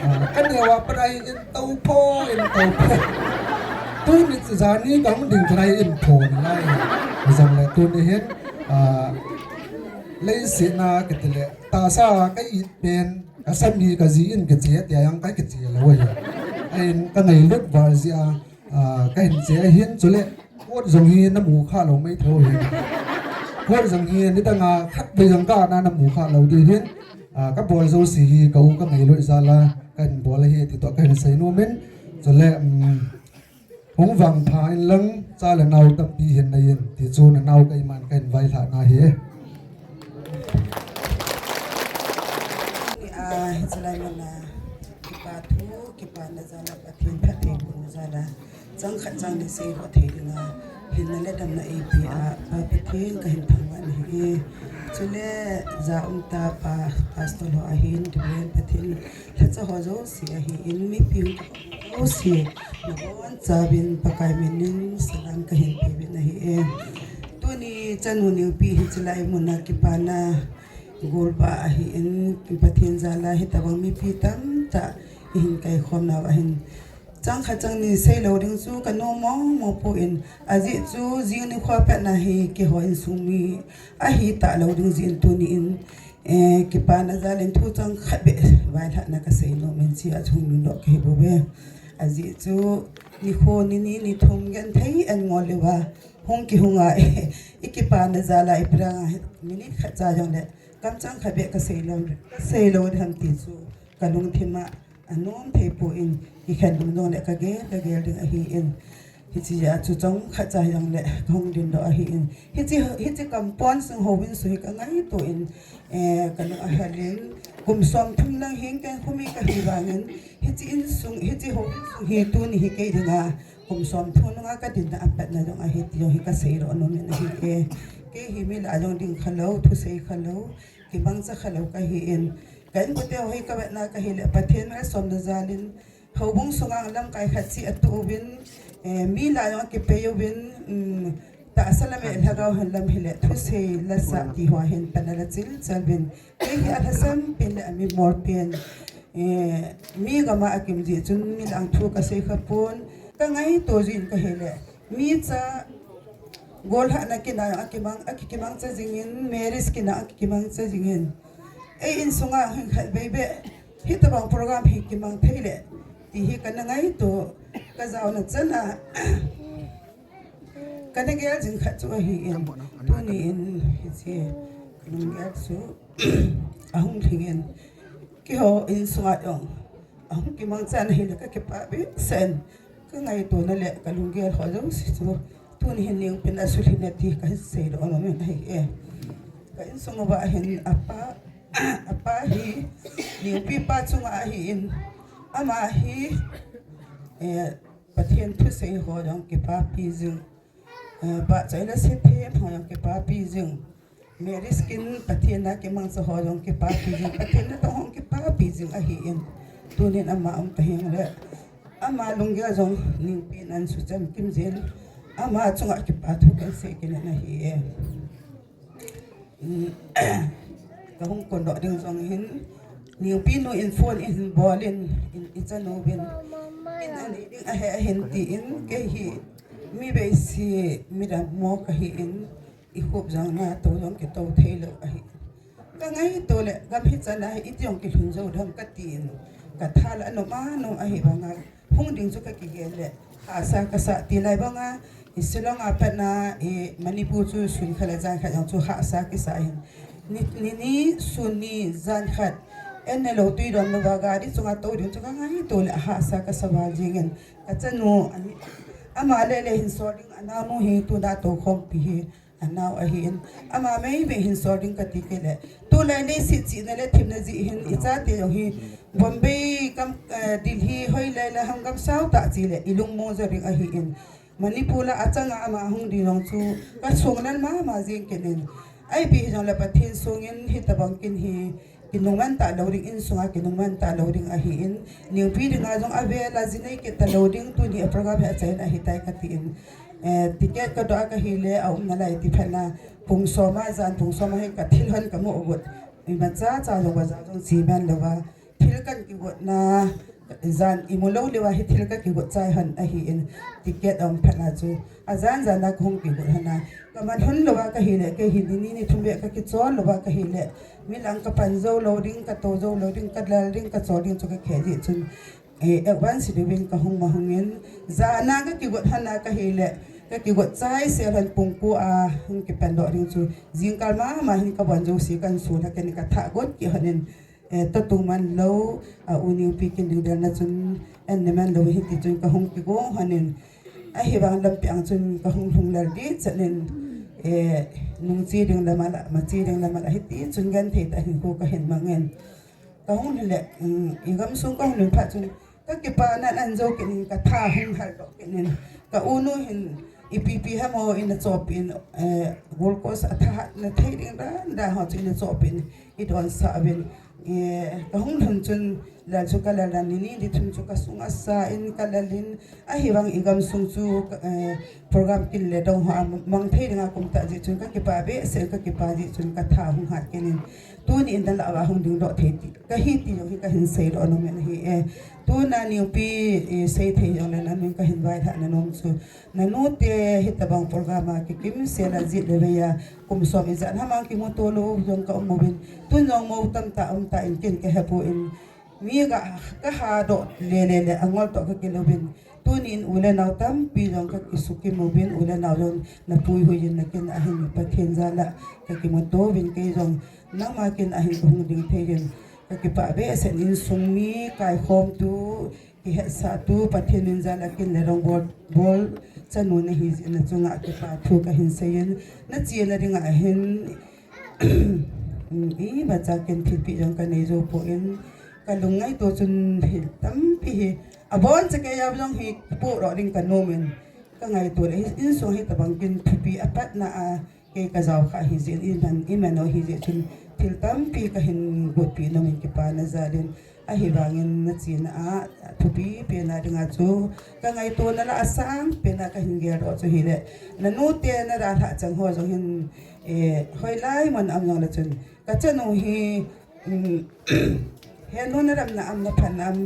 A, ka ne wa pa dai in tau pho, in tau pho. Tuni jani ka hung ding trai in pho na lai. Jong le tuni hin, a, lei si na kiti le. Tahsa ka it pen, ka sami ka ji in kiche, tia jong ka kiche lo ahi. Ahin ka ngailut val jeh a, a, ka hin che ahin chule, coat jong hi na mu kha lo mai thou hin. Coat jong hi nidang a khat vei jong ka na na mu kha lo di hin. A, ka bol jo si hi ka u ka ngailut jal a, ka hin bol ahi ti to ka hin sei nom in. Chule, um, Hung vang pha in lang, cha le nao tampi hin nei in, ti chu na nao kei man ka hin vaihla na hi. Ni a, hi chulai mun a, kipa thu, kipa na jal a, Pathen phattheibohna jal a, chang khat chang ni sei ho thei ding a, hinna le damna eipe a, Pa Pathen ka hin thangvah na hi. Chule, ja um ta pa, pastor ho ahin, Reverend Pathen, lhacha ho jouse ahin, mipi ho jouse, nabonchauvin Pakai min in salam kahin peuvin ahi e. Tuni chanu neipi hi chulai mun a kipana golpa ahin, Pathen jal a hitobang mipi tamtah ihin kaikhom nau ahin. Chang khat chang ni seilou ding chu kanom mong mong poi, ajeh chu jing nikho pet na hi keiho insung mi ahi talou ding jeh in tuni in, Eh, kipana jal in thu chang khat beh vailhahna kasei nom in, chia chung nung doh kahi bouve. Ajeh chu, nikho, nini, nithum genthei an ngol leuva, hung kihung a, i kipana jal a, ipi dinga, minute khat cha jong le, kamchang khat beh kasei lou, kasei lou ding ham ti chu, kalungthim a, anom thei poi, kikhen lungdong le kagel, kagel ding ahin. Hiche a chu chomkhat cha hijongle kahung dingdoh ahin. Hiche, hiche compound sung houin sung hi kangaito in, eh, kalung ahel in, kum somthum lang hin kahin khum hi kahi vangin, hiche insung, hiche houin sung hi tuni hi kei dinga, kum somthum nunga kadinna apatna jong ahi ti jong hi kaseidoh nom in ahi e. Kei hi mi lah a jong ding khalou, thusei khalou, kimangcha khalou kahin. Ka inkote ho hi kavetna kahile, Pathen malsomna jal in, Houbung sunga lamkai khat chi atoh uvin, eh, mi lah a jong akipei uvin, um, tahsa lam e lhagao hen lam hile, thusei lasah ti ho hin pan ala chil chal uvin. Kei hi alhasam pen le amimol pen, eh, mi gam a akim jeh chun mi lah a thu kasei khapon, kangaito jin kahile. Mi cha, golhahna kin a jong akimang, akikimangcha jingin, marriage kin a akikimangcha jingin. Ei insunga hin khatvei beh, hitobang program hi kimang thei le. Ti hi kana ngaito, ka jaona chana, kana gel jing khat chu ahi in, tuni in hiche, ka lunggel chu, ahung lhing in, keiho insunga jong, ahung kimangchan ahile ka kipah behseh in, ka ngaitona le ka lunggel ho jouse chu, tuni hin Nengpin asuhlhing e ti kahin seidoh nom in ahi e. Ka insung uva hin apa, apa hi, Nengpi pa chunga ahi in, ama hi, eh, Pathen thusei ho jong kipapi jing, eh, pahchoi le sethem ho jong kipapi jing, Mary kin Pathen a kimangcha ho jong kipapi jing, Pathen natong ho kipapi jing ahi in, tunin ama um tahih le, ama lunggel jong Nengpin ahin suchan kim jin, ama chunga kipa thu kahin sei kit in ahi e. Ka hung kondoh ding jong hin, Nengpi nu in phone eihin bol in, in, ichanu vin, in anei ding ahi ahin tin, kei hi mi beisi, mi dammo kahi in, ikhup jong nato jong kito thei lou ahi. Ka ngaito le, gam hichan a hi iti jong kilhun jou dem katin, ka tha la anom anom ahi banga, hung ding chu ka kigel le, hahsa kasa ti lai banga, i Shillong a pat na, i Manipur chu sun khat le jan khat jong chu hahsa kisa hin. Ni, ni, ni, sun ni, jan khat, en ne lou tui don louva gari chunga tou ding chu ka ngaito le, hahsa kasa val jing in, ka chanu, ani, ama le le hin sol ding, anaonu hi tuna tou khompi hi, anao ahi in, ama mei mei hin sol ding kati kei le. Tulai leiset chihna le themna jeh hin, ichate jong hi, Bombay gam, eh, Delhi hoilai le ham gam sao tah chele, ilungmong jo ding ahi in. Manipur a achanga ama hung ding jong chu, ka sung lal mama jing kit in. Ipi hijongle Pathen sung in hitabang kin hi, kinungman talou ding, insunga kinungman talou ding ahi in. Nengpi dinga jong avel a jinei kit talou ding, tuni a program hi achaina ahitai kati in. Eh, ticket kadoh a kahile, aumna lai ti phat na, pung som a jan, pung som a hi ka thil hon kamu got. Imacha cha jong, baja jong, chi man louva. Thil kan kigot na, jan imu lou leuva hi thil ka kigot chai hon ahi in, ticket aum phat na chu. Ajan jan a kahung kigot hon a. Ka man hon louva kahile, kei hi ni ni ni thum ve ka kichol louva kahile. Mi lang ka pan jou lou ding, ka tou jou lou ding, ka lal ding, ka chol ding chu ka khe jeh chun. Eh, advance ding in ka hung ma hung in. Jan a ka kigot hon a kahile, ka kigot chai sel hon pung ko a hung kipan doh ding chu. Jingkah mama hin ka bon jouse kan sun a kei ni ka tha got kit hon in. Eh, totu man lou, a, u Nengpi kin ding del na chun, en ne man lou hiti chun ka hung kigong hon in. Ahivang lampi ang chun ka hung lhung lal di chan in, eh, nung chi ding lam a la, ma chi ding lam a la hiti chun genthei tah hin ko ka hin mang in. Ka hung lhun le, um, i gam sung ka hung lhun phat chun, ka kipa nan an jou kit in, ka tha hung hal doh kit in, ka u nu hin ipi pi ham ho in a chop in, eh, Gold Coast a thahatna thei ding dan dan ho chu in a chop in, i don sa uvin, eh, ka hung lhun chun lal chu ka lal dan ni ni di thum chu ka sung a sa in ka lal in, ahivang i gam sung chu, eh, program kin le dong ho a mang thei ding a kum tah jeh chun ka kipa behseh, ka kipa jeh chun ka tha hung hat kit in, tuni in dan la a hung ding doh thei ti. Ka hi ti jong hi ka hin seidoh nom in ahi e. Tuna Nengpi, eh, sei thei jong le na min ka hin vailhah na nom chu. Na nu te hitabang program a kikim sel a jit le vei a kum som ijat ham a kimuto lou jong ka um uvin. Tun jong mou tamtah um ta in ken ka hepon. Mi ga ka hadoh le le le angol toh ka kilo uvin. Tuni in u le nao tampi jong ka kisukim uvin, u le nao jong na puihui in na kin a hin Pathen jal a ka kimuto uvin kei jong nangma kin a hin ka hung ding thei in ka kipah behseh in insung mi kaikhom tu kihetsah tu Pathen in jal a kin le rong bol, bol chanu na hi jeh in na chunga kipa thu ka hin sei in na chena ding a hin imacha kin thilpeh jong ka nei jou poi in ka lungngaito chun thil tampi hi abon cha kei a jong hi pohdoh ding ka nom in ka ngaito le hi insung hitabang kin thupi a patna a kei ka jao kha hi jeh in iman, iman o hi jeh chun thil tampi ka hin gotpi nom in kipa na jal in ahivang in na chena a thupi pen a ding a chu ka ngaito na la asang pen a ka hin geldoh chu hile na nu te na dalhah chang ho jong hin, eh, hoilai mun a um jong le chun ka chanu hi, um, henu na dam na am na phan am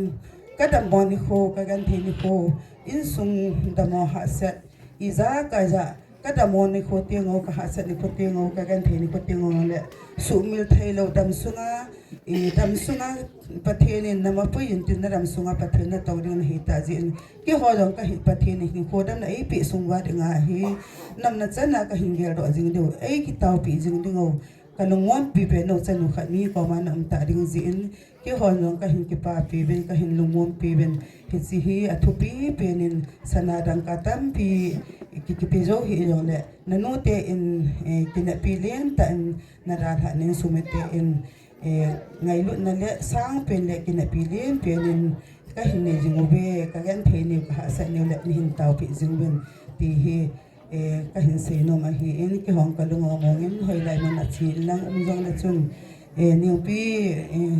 ka dammo nikho ka genthei nikho insung dammo hahsat ija ka ja Ka dam nikho teng ho, ka hahsat nikho teng ho, ka genthei nikho teng ho le, sumil thei lou dam sunga, i dam sunga Pathen in na mapui in tin, na dam sunga Pathen na tou ding na hi ta jin. Keiho jong ka hi Pathen in nikho dam na eipeh sung uva ding ahi. Nam na chan a ka hin geldoh jing diu, ei kitaopi jing ding ho. Ka lungmon pi pen u chanu khat mi koma na um ta ding jin. Keiho jong ka hin kipapi uvin, ka hin lungmon pi uvin. Hiche hi a thupi pen in sana dangka tampi ki, kipe jou hih jong le. Na nu te in, eh, kinapi len tah in na dalha nin sumil te in, eh, ngailutna le sang pen le kinapi len pen in ka hin nei jing uve, ka genthei niu, ka hahsat niu le na hin taopi jing uvin ti hi. Eh, ka hin sei nom ahi in, keiho ka lung ong ong in, hoilai mun a che in lang um jong le chun, eh, Ningpi, eh,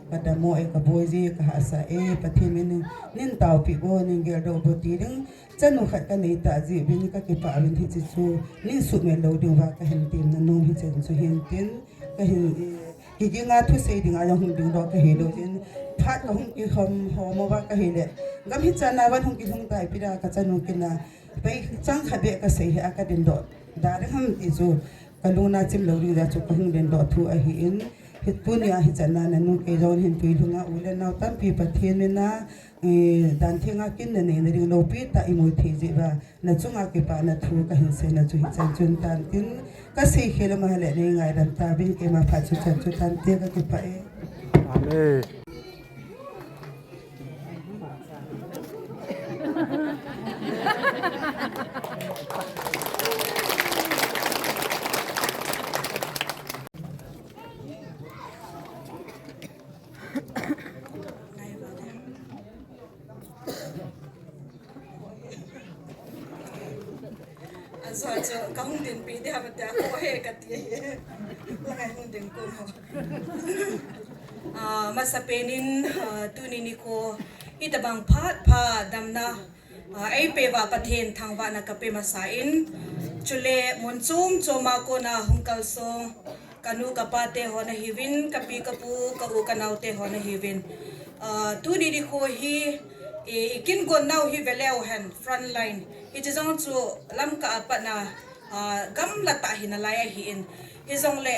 ka dam u e, ka boi ji, ka hahsa e, Pathen min in, nin taopi vo, nin geldoh vo ti ding chanu khat ka nei ta jeh uvin ka kipah uvin, hiche chu nin sumil lou diu va ka hin tem na nom hiche chu hin tin, ka hin, eh, kiging a thusei ding a jong hung ding doh ka hi lou jin, phat ka hung kihom hom uva ka hi le, gam hichan a van hung kilhung tai pi da ka chanu kin a, Pai chang khat beh ka sei hi a ka dingdoh. Da ding ham ti chu ka lungna chim lou ding jeh chu ka hung dingdoh thu ahi in. Hi tunia hichan a na nu kei jong hin tui lhunga u le nao tampi Pathen min a, eh, dan thenga kin na nei na ding loupi tah i mu thei jeh uva. Na chunga kipana thu ka hin seina chu hichan chun tan tin. Ka sei khel lou ma le nei ngaidam tauvin, keima phat chu chan chu tante, ka kipah e. Amen. Ajo chu ka hung dinpi ding ham tia, ko he ka ti hi. La ngai hung ding ko mo. Ah, masapen in, ah, tuni nikho hitabang phat pha damna, ah, eipeh uva Pathen thangvahna ka pe masa in, chule mun chom chom a kona hung kalsong ka nu ka pa te ho nahiuvin, ka pi ka pu, ka u ka nao te ho nahiuvin. Ah, tuni nikho hi, i, i kin gon nau hi ve leu hen, front line. Hiche jong chu Lamka a pat na, ah, gamla tah hi nalai ahi in. Hijongle,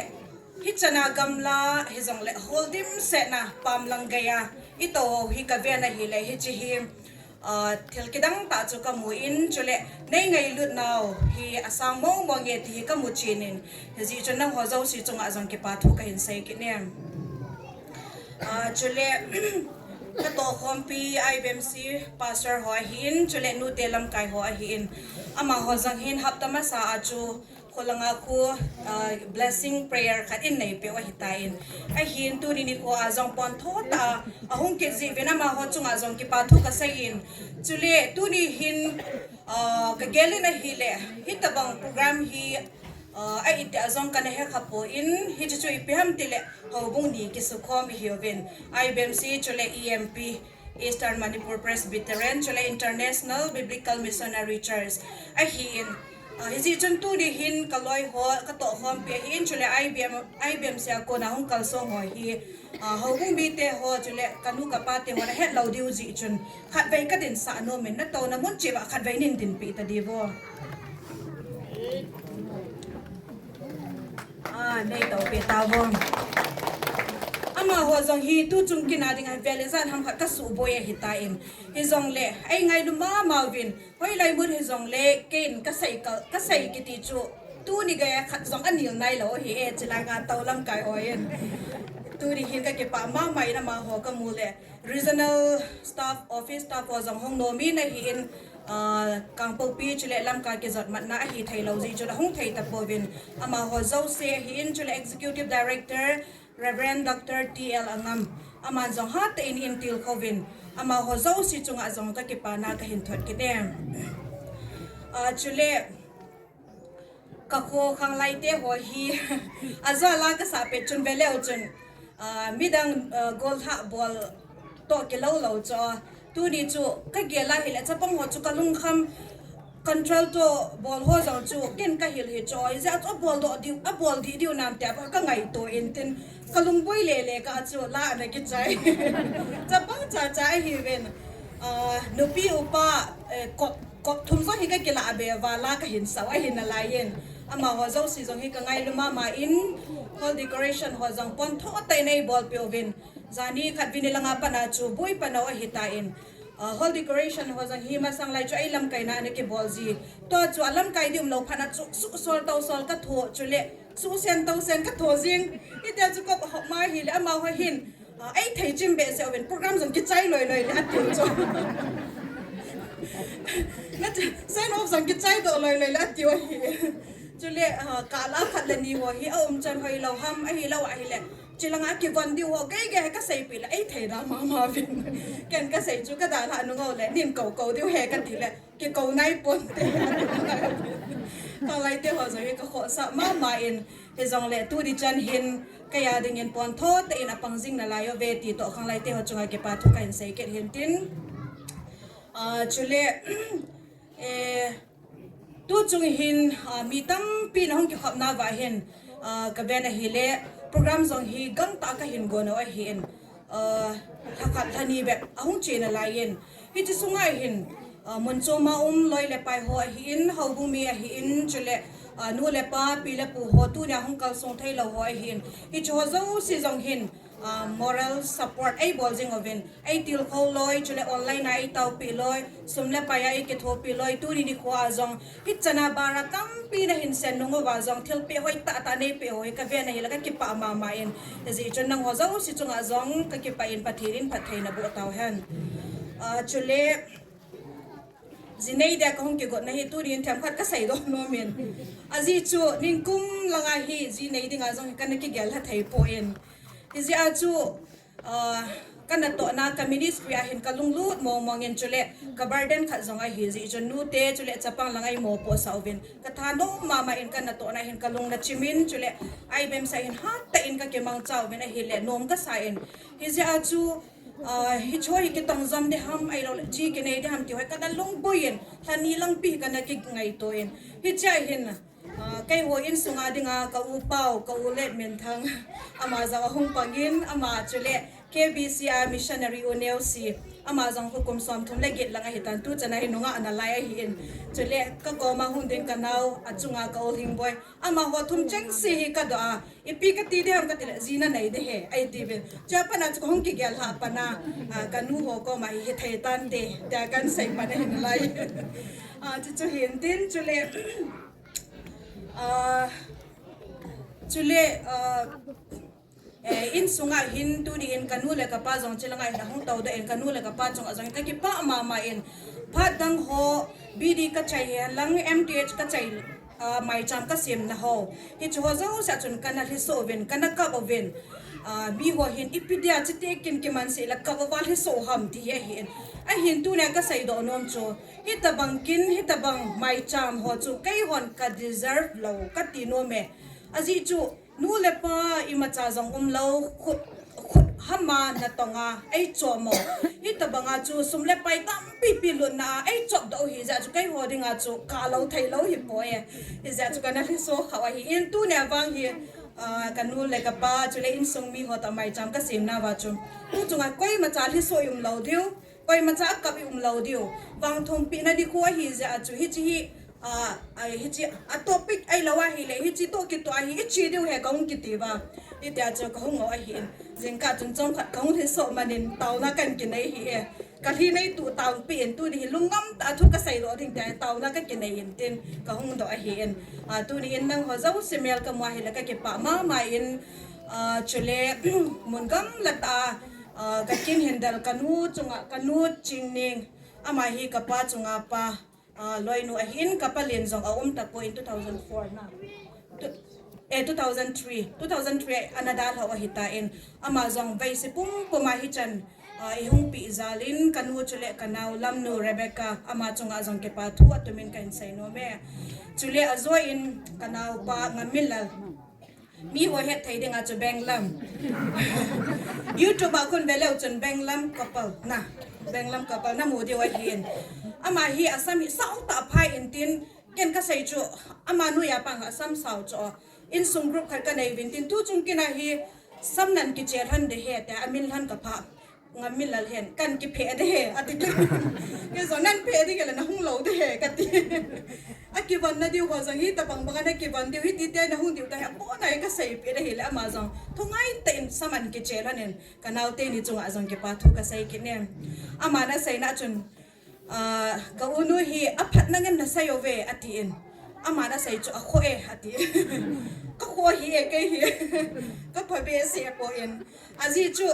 hichan a gamla, hijongle, hol dimset na, pam lang gei a i tou ho hi ka ven ahi le, hiche hi, ah, thil kidang tah chu ka mu in, chule nei ngailut nau hi asang mong mong e ti hi ka mu chen in, hijeh chun nangho jouse chunga jong kipa thu ka hin sei kit e. Ah, chule ka tohkhompi I B M C pastor ho ahi in, chule nute lamkai ho ahi in, amaho jong hin hapta masa a chu Kholanga khu, ah, blessing prayer khat in nei peh u ahi tan. Ahin tuni nikho a jong pon tho tah a hung kit jeh uvin amaho chunga jong kipa thu ka sei in. Chule tuni hin, ah, ka gel in ahile, hitabang program hi, ah, a iti a jong ka na he kha poi in, hiche chu ipi ham tile, houbung ni kisukhom ihiuvin. I B M C chule E M P. Eastern Manipur Presbyterian, chule International Biblical Missionary Church ahi in. Ah, hijeh chun tuni hin ka loi ho, ka tohkhompi ahi in, chule I B M, I B M C a kona hung kalsong ho hi, ah, houbung mite ho, chule ka nu ka pa te ho na het lou diu jeh chun, khatvei ka dinsah nom in, na touna mun cheh uva khatvei nin dinpi ta diu vo. Ah, nei tou peh tauvo. Amaho jong hi tu chung kin a ding a vel le jan ham khat ka suboi ahi tan. Hijongle, ei ngailu mama uvin. Hoilai mun hijongle, keiin ka sei ka, ka sei kiti chu. Tuni gei a khat jong anil nai lou hi e, chilai nga tou lamkai hon. Tuni hin ka kipah mama in amaho ka mu le. Regional staff, office staff ho jong hung nom in ahi in, ah, Kangpokpi chule Lamka kijot matna ahi thei lou jeh chun ahung thei tapouvin. Amaho jouse ahi in chule Executive Director Reverend Doctor T L Angam. Aman jong hatah in eina tilkhouvin. Amaho jouse chunga jong ka kipana ka hin thot kit e. Ah, chule Ka kho khanglai te ho hi, ajo la ka sa pet chun ve leu chun, ah, midang, ah, gollhah bol toh kilou lou chu. Tuni chu ka gel a hile chapang ho chu ka lungkham control toh bol ho jong chu ken ka hil hi chu. Ijeh chu abol doh diu, abol dih diu nam tia ka ngaito in tin ka lungboi le le ka chu la ana kichai. Chapang cha cha ahi ven. Ah, nupi upa, eh, kop kop thum jong hi ka kila be va la ka hin sau ahi nalai in. Amaho jouse jong hi ka ngailu mama in, hall decoration ho jong pon tho tah in eibolpeh uvin. Jani khat vini langa pat a chu boi panau ahi tan. Ah, hall decoration ho jong hi masang lai chu ei lamkaina ana kibol ji. Tua chu a lamkai ding umlou phat a chu su sol tau sol ka tho chule su sen tau sen ka tho jing. Hitia chu ka hop ma hile amaho hin, ah, ei thei chim behseh uvin program jong kichai loi loi le atiu chu. Na chu send off jong kichai doh loi loi le atiu ahi. Chule, ah, kala khat le ni ho hi a um chan hoilou ham ahilou ahile. Chilanga kivon diu ho gei gei ka seipeh le ei thei da mama vin. Ken ka sei chu ka dalha nungou le nin kou kou diu he ka ti le. Kikou nai ponte. Khanglai te ho jong hi ka khohsah mama in, hijongle tuni chan hin kei a dingin pon tho tah in apang jing nalai uve ti toh khanglai te ho chunga kipa thu kahin sei kit hin tin. Ah, chule, eh, tu chung hin, ah, mi tampi na hung kikhop nauva hin, ah, ka ven ahile program jong hi gangtah ka hin gon u ahin. Ah, lha khat lha ni bep ahung che nalai in. Hiche sunga hin, ah, mun chom a um loi le pai ho ahin, houbung mi ahin, chule, ah, nu le pa, pi le pu ho tunia hung kalsong theilou ho ahin. Hiche ho jouse jong hin, ah, moral support eibol jing uvin. Ei tilkhou loi, chule online a ei taopeh loi, sum le pai a ei kithopi loi, tuni nikho a jong. Hichan a bara tampi na hin sen nung uva jong, thilpeh hoi tah tah neipeh ho hi ka ven ahile ka kipah mama in. Hijeh chun nangho jouse chunga jong ka kipah in Pathen in phattheina boh tau hen. Ah, chule, ji nei dia ka hung kigotna hi tunin themkhat ka seidoh nom in. Ajeh chu ningkum langa hi ji nei dinga jong hi kana kigel lha thei poi. Hijeh a chu, ah, ka natohna ka ministry a hin ka lunglut mong mong in chule ka burden khat jong ahi jeh chun nute chule chapang langa ei mopohsah uvin. Ka thanom mama in ka natohna hin ka lung nachim in chule I B M C a hin hattah in ka kimangcha uvin ahile nom kasa in. Hijeh a chu, ah, hiche ho hi kitong jom ding ham, ahilouleh ji kinei ding ham ti ho hi kana lungboi in, lha ni langpi hi kana kingaito in. Hichea hin, ah, keiho insunga dinga ka u pau, ka u Letminthang, ama jong ahung pang in, ama chule K B C a missionary u Neo C, ama jong kum somthum le get lang ahitan, tuchan a hi nungah nalai ahin. Chule ka koma hung ding ka nao, achunga ka u Lhingboi, amaho thum chengse hi ka doh a, ipi kati ding ham katile, ji nanei ding ahi, eitiuvin. Chua pat a chu kahung kigel lhah pat a, ah, ka nu ho koma hi hethei tante, tia kahin sei pat ahi nalai. Ah, chuchu hin tin, chule, ah, chule, ah, eh, insunga hin tuni in ka nu le ka pa jong chilanga hin ahung toudoh in ka nu le ka pa chunga jong hin ka kipah mama in phat dang ho B D ka chai hen lang M T H ka chai, ah, maicham ka semna ho. Hiche ho jouse a chun kana lhiso uvin, kana kap uvin. Ah, miho hin ipi dia chite kin kiman seh le kap uva lhiso ham ti hi ahin. Ahin tunia ka seidoh nom chu, hitabang kin, hitabang maicham ho chu keihon ka deserve lou kati nom e. Ajeh chu nu le pa imacha jong umlou, khut, khut hama natong a eichom u. Hitabanga chu sum le pai tampi pi lutna a eichopdoh u hijeh a chu keiho dinga chu kalou theilou hipoi. Hijeh a chu kana lhiso khah u ahin tunia vang hi, ah, ka nu le ka pa chule insung miho toh maicham ka semnauva chu, tu chunga koimacha lhiso i umlou diu, koimacha akap i umlou diu. Vangthum pehna ding khu ahijeh a chu hiche hi, ah, ah, hiche a topic ahilou ahile hiche toh kitoh ahi, iche diu ahi kahung kitiuva. Hitia chu kahung ngou ahin. Jingkah chun chomkhat kahung lhiso manin taona kahin kinei ahi e. Ka lhi neituh taopeh in tuni hi lungngam tah a thu ka seidoh ding tia taona ka kinei in tin kahung doh ahin. Ah, tuni in nangho jouse mel kamu ahile ka kipah mama in, ah, chule mun gamla tah a, ah, ka kin hin del ka nu chunga, ka nu Chingning, ama hi ka pa chunga pa, ah, loinu ahin, ka palen jong aum tapoi in two thousand four na. Tu-, eh, two thousand three, two thousand three ana dalhau ahitan, ama jong veise pumpum a hichan, ah, eihung peh jal in ka nu chule ka nao Lamnu Rebecca ama chunga jong kipathu atumin kahin seinom e. Chule ajoh in ka naopa Ngaminlal, miho hetthei dinga chu Benglam. YouTube a khun veleu chun Benglam couple na, Benglam couple namu diu ahin. Ama hi asam hi sao tah phai in tin, ken kasei chu, ama noiya pang asam sao chu, insung group khat kanei uvin tin, tuchung kin a hi samnan kiche lhon ding ahi tia amin lhon kaphah. Ngam mi lal hen, kan kiphe de he, ati ke. Kei jong nan phe ding le nahung lou de he, kati. Akivon na diu ho jong hitabang bang a nakivon diu, hiti te nahung diu ta he, abon a hi kasei peh de hile ama jong. Thungai tah in saman kichel lhon in, kanao teni chunga jong kipa thu kasei kit e. Aman aseina chun, ah, ka unu hi aphat na ngen nasei uve, atin. Aman asei chu akhoh e, ati. Kakhoh hi e, kei hi. Kapha behseh poi. Ajeh chu,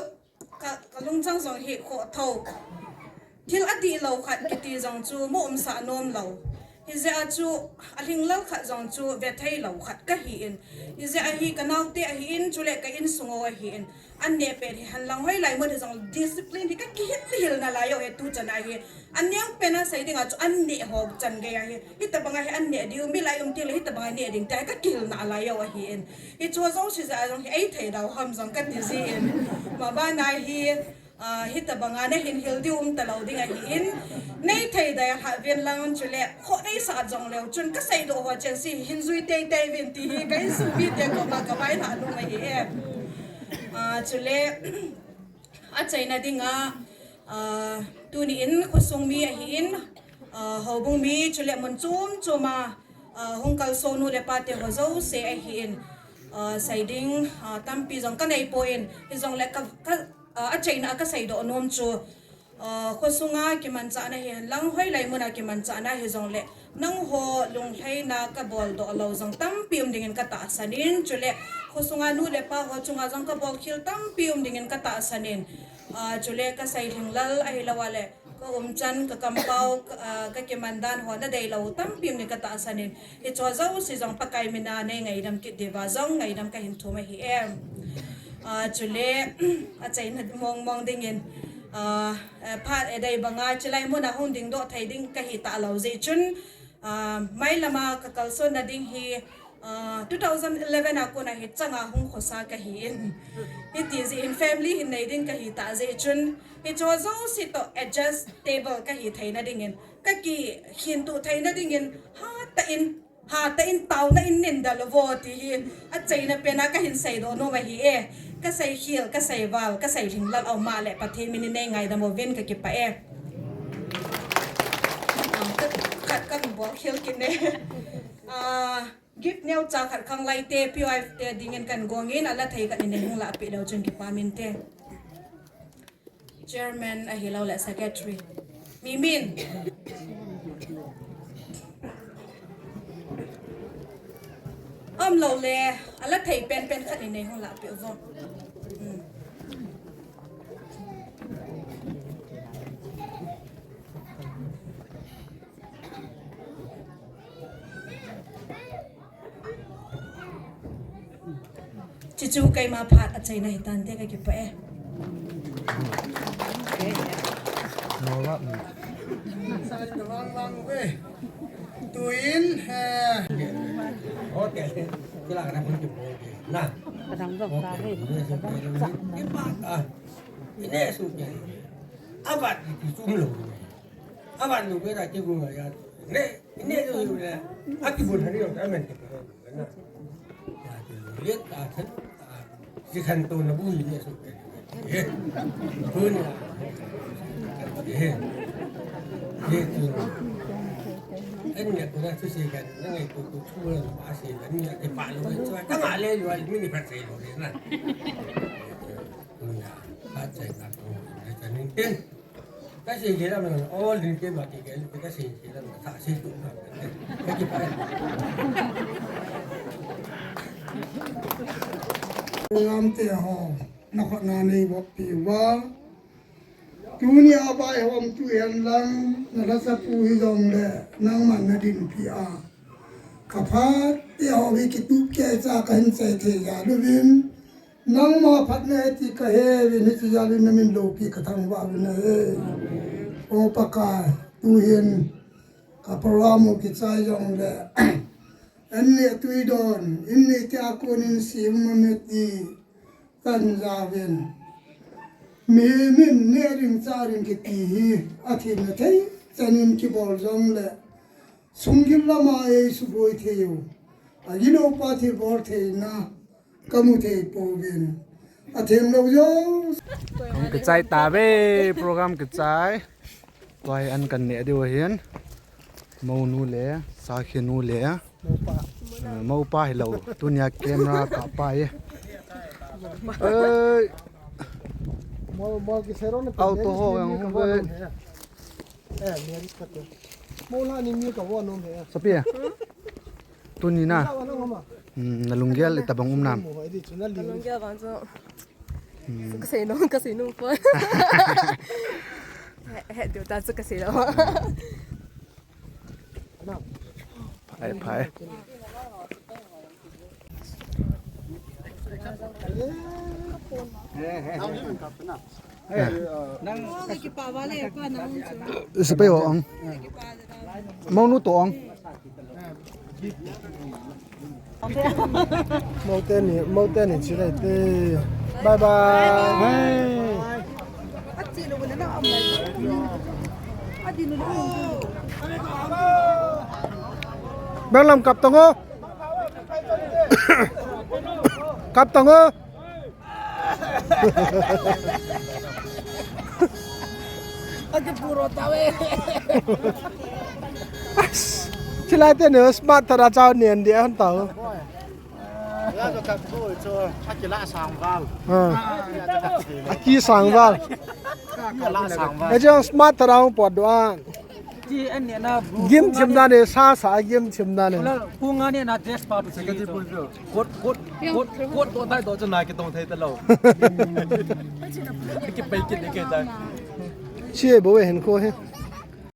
Ka, ka lungchang jong hi khoh tho. Thil adih lou khat kiti jong chu mu umsah nom lou. Hijeh a chu alhinglel khat jong chu vethei lou khat kahi in. Hijeh a hi kanaote ahi in chule ka insung u ahi in. An neh pet hi henlang hoilai mun hi jong discipline hi kakihil hil nalai u hi tuchan a hi. Aneo pen a sei ding a chu an neh ho chan gei ahi. Hitabang a hi an neh diu, mi lai um ti le hitabang a neh ding ti hi kakihil nalai u ahi in. Hichu jouse jeh a jong hi eithei dau ham jong kati ji in. Maban a hi, ah, hitabang a nahin hil diu um talou ding ahi in. Neithei dai lha ven lang chule, khoh neisah jong leu chun kasei doh ho chen si hin jui teitei vin ti hi ka insung mite koma ka vailhah nom ahi e. Ah, chule, Achaina ding a, ah, tuni in khosung mi ahi in, ah, houbung mi chule mun chom chom a, ah, hung kalsou nu le pa te ho jouse ahi in, ah, sei ding, ah, tampi jong kanei poi, hijongle ka, ka, ah, achaina a kasei doh nom chu, ah, khosung a kimanchahna hihen lang hoilai mun a kimanchahna hijongle, Nangho lunglhaina kabol doh lou jong tampi um ding in katahsan in, chule khosung a nu le pa ho chunga jong kabol khel tampi um ding in katahsan in, ah, chule kasei lhinglel ahilou a le, ka umchan, ka kampao, ka, ah, kakiman dan ho nadei lou tampi um ding katahsan in, hichu jouse jong Pakai min a nei ngaidam kit diu va jong ngaidam kahin thum ahi e. Ah, chule, achaina mong mong ding in, ah, eh, phat adei bang a, chulai mun a hung ding doh thei ding kahi talou jeh chun, ah, mailam a ka kalson na ding hi, ah, two thousand eleven a kon a hi chang a hung khosa kahi in. Hiti jeh in family hin nei ding kahi ta jeh chun, hichu jouse toh adjustable kahi thei na ding in, kakikhin tuh thei na ding in, hatah in, Hatah in taona in nen da lou vo ti hi achaina pen a kahin sei doh nom ahi e. Kasei khel, kasei val, kasei lhinglel a um a le Pathen min in nei ngaidam uvin kakipah e. Ah, khat kahin bol khel kit e. Ah, gift neocha khat khang lai te, P Y F te ding in kahin gong in, ala thei khat in nei hung lah peh leu chun kipa min te. Chairman ahilou le secretary. Mi min. Umlou le, ala thei pen pen khat in nei hung lah peh uvo. Hmm. Chuchu keima phat achaina hitante kakipah e. Tuin, eh, hotel, kila kana pun kipo na. Kadang dong ka he. Ah, ini sudah. Abat itu sumlo. Aban nu bera ki gunga ya. Ne, ne yo yo ne. Aki bun hani yo, amen ke. Na. Ya ki let a than. Si khan to na bu ye so. Ye. Bun ya. Ye. Ye tu. En ya ko na tu si kan, na ngai ko ko tu la ba si kan ya ke pa lo. So ta ma le lo, mi ni pa se lo na. Bun ya. Pa se na ko. Ai ta nin ten. Ka sei jeh lam, all in ke ma ke ke, ka sei jeh lam, ka sei tu na. Ka ki pa. Lam te ho, na khut na nei bok pi uva. Tuni a bai hom tu hen lang, na la sa pu hi jong le, nangman na din pi a. Ka phat te ho hi kitup kei cha kahin sei thei ja luvin. Nangma phatna e ti kahe uvin, hiche jal in na min loupi ka thangvah uvin ahi. O Pakai, tuhin ka program u kichai jong le, an neh tui don, in neh tia kon in sim ma met di tan ja uvin. Mihem in neh ding chah ding kiti hi, a themna thei chan in kibol jong le, sunggil lama ei suboi thei u. A gilou pa thilbol theina, ka mu thei pouvin. Athim lo jo. Kong kichai ta ve, program kichai. Tua hi an kan neh diu ahin. Monu le, Sakhi nu le. Mopa. Ah, mopa hi lo. Tunia camera kap pa hi. Ei. Mo, mo ki sero ne. Auto ho yang hung ve. Eh, mi ris ka te. Mo la ni mi ka wo nom he. Sapi. Tuni na. Ka wo nom ma. Hmm, na lunggel itabang um nam. Mo ho di chu na li. Lunggel bang chu. Hmm. Ka sei nom, ka sei nom po. He, he, diu ta chu ka sei nom. Phai, phai. Sapi ho ong. Monu to ong. Mote ni, mote ni chilai te. Bye bye. Bye. Bang lam kap tang o. Kap tang o. Ake puro tawe. Chilai te ne smart thara chau nian dia han tau. Ya jo kap ko cho, akila sang val. Ah. Aki sang val. Akila sang val. Ejong smart thara hung pot do an. Game chim dan ne, sa sa game chim dan ne. Kung ani na dress pa tu si. Kot, kot, kot, kot to dai to chana ki tong thei ta lo. Ki pai ki ni ke dai. Chi bo we hen ko he.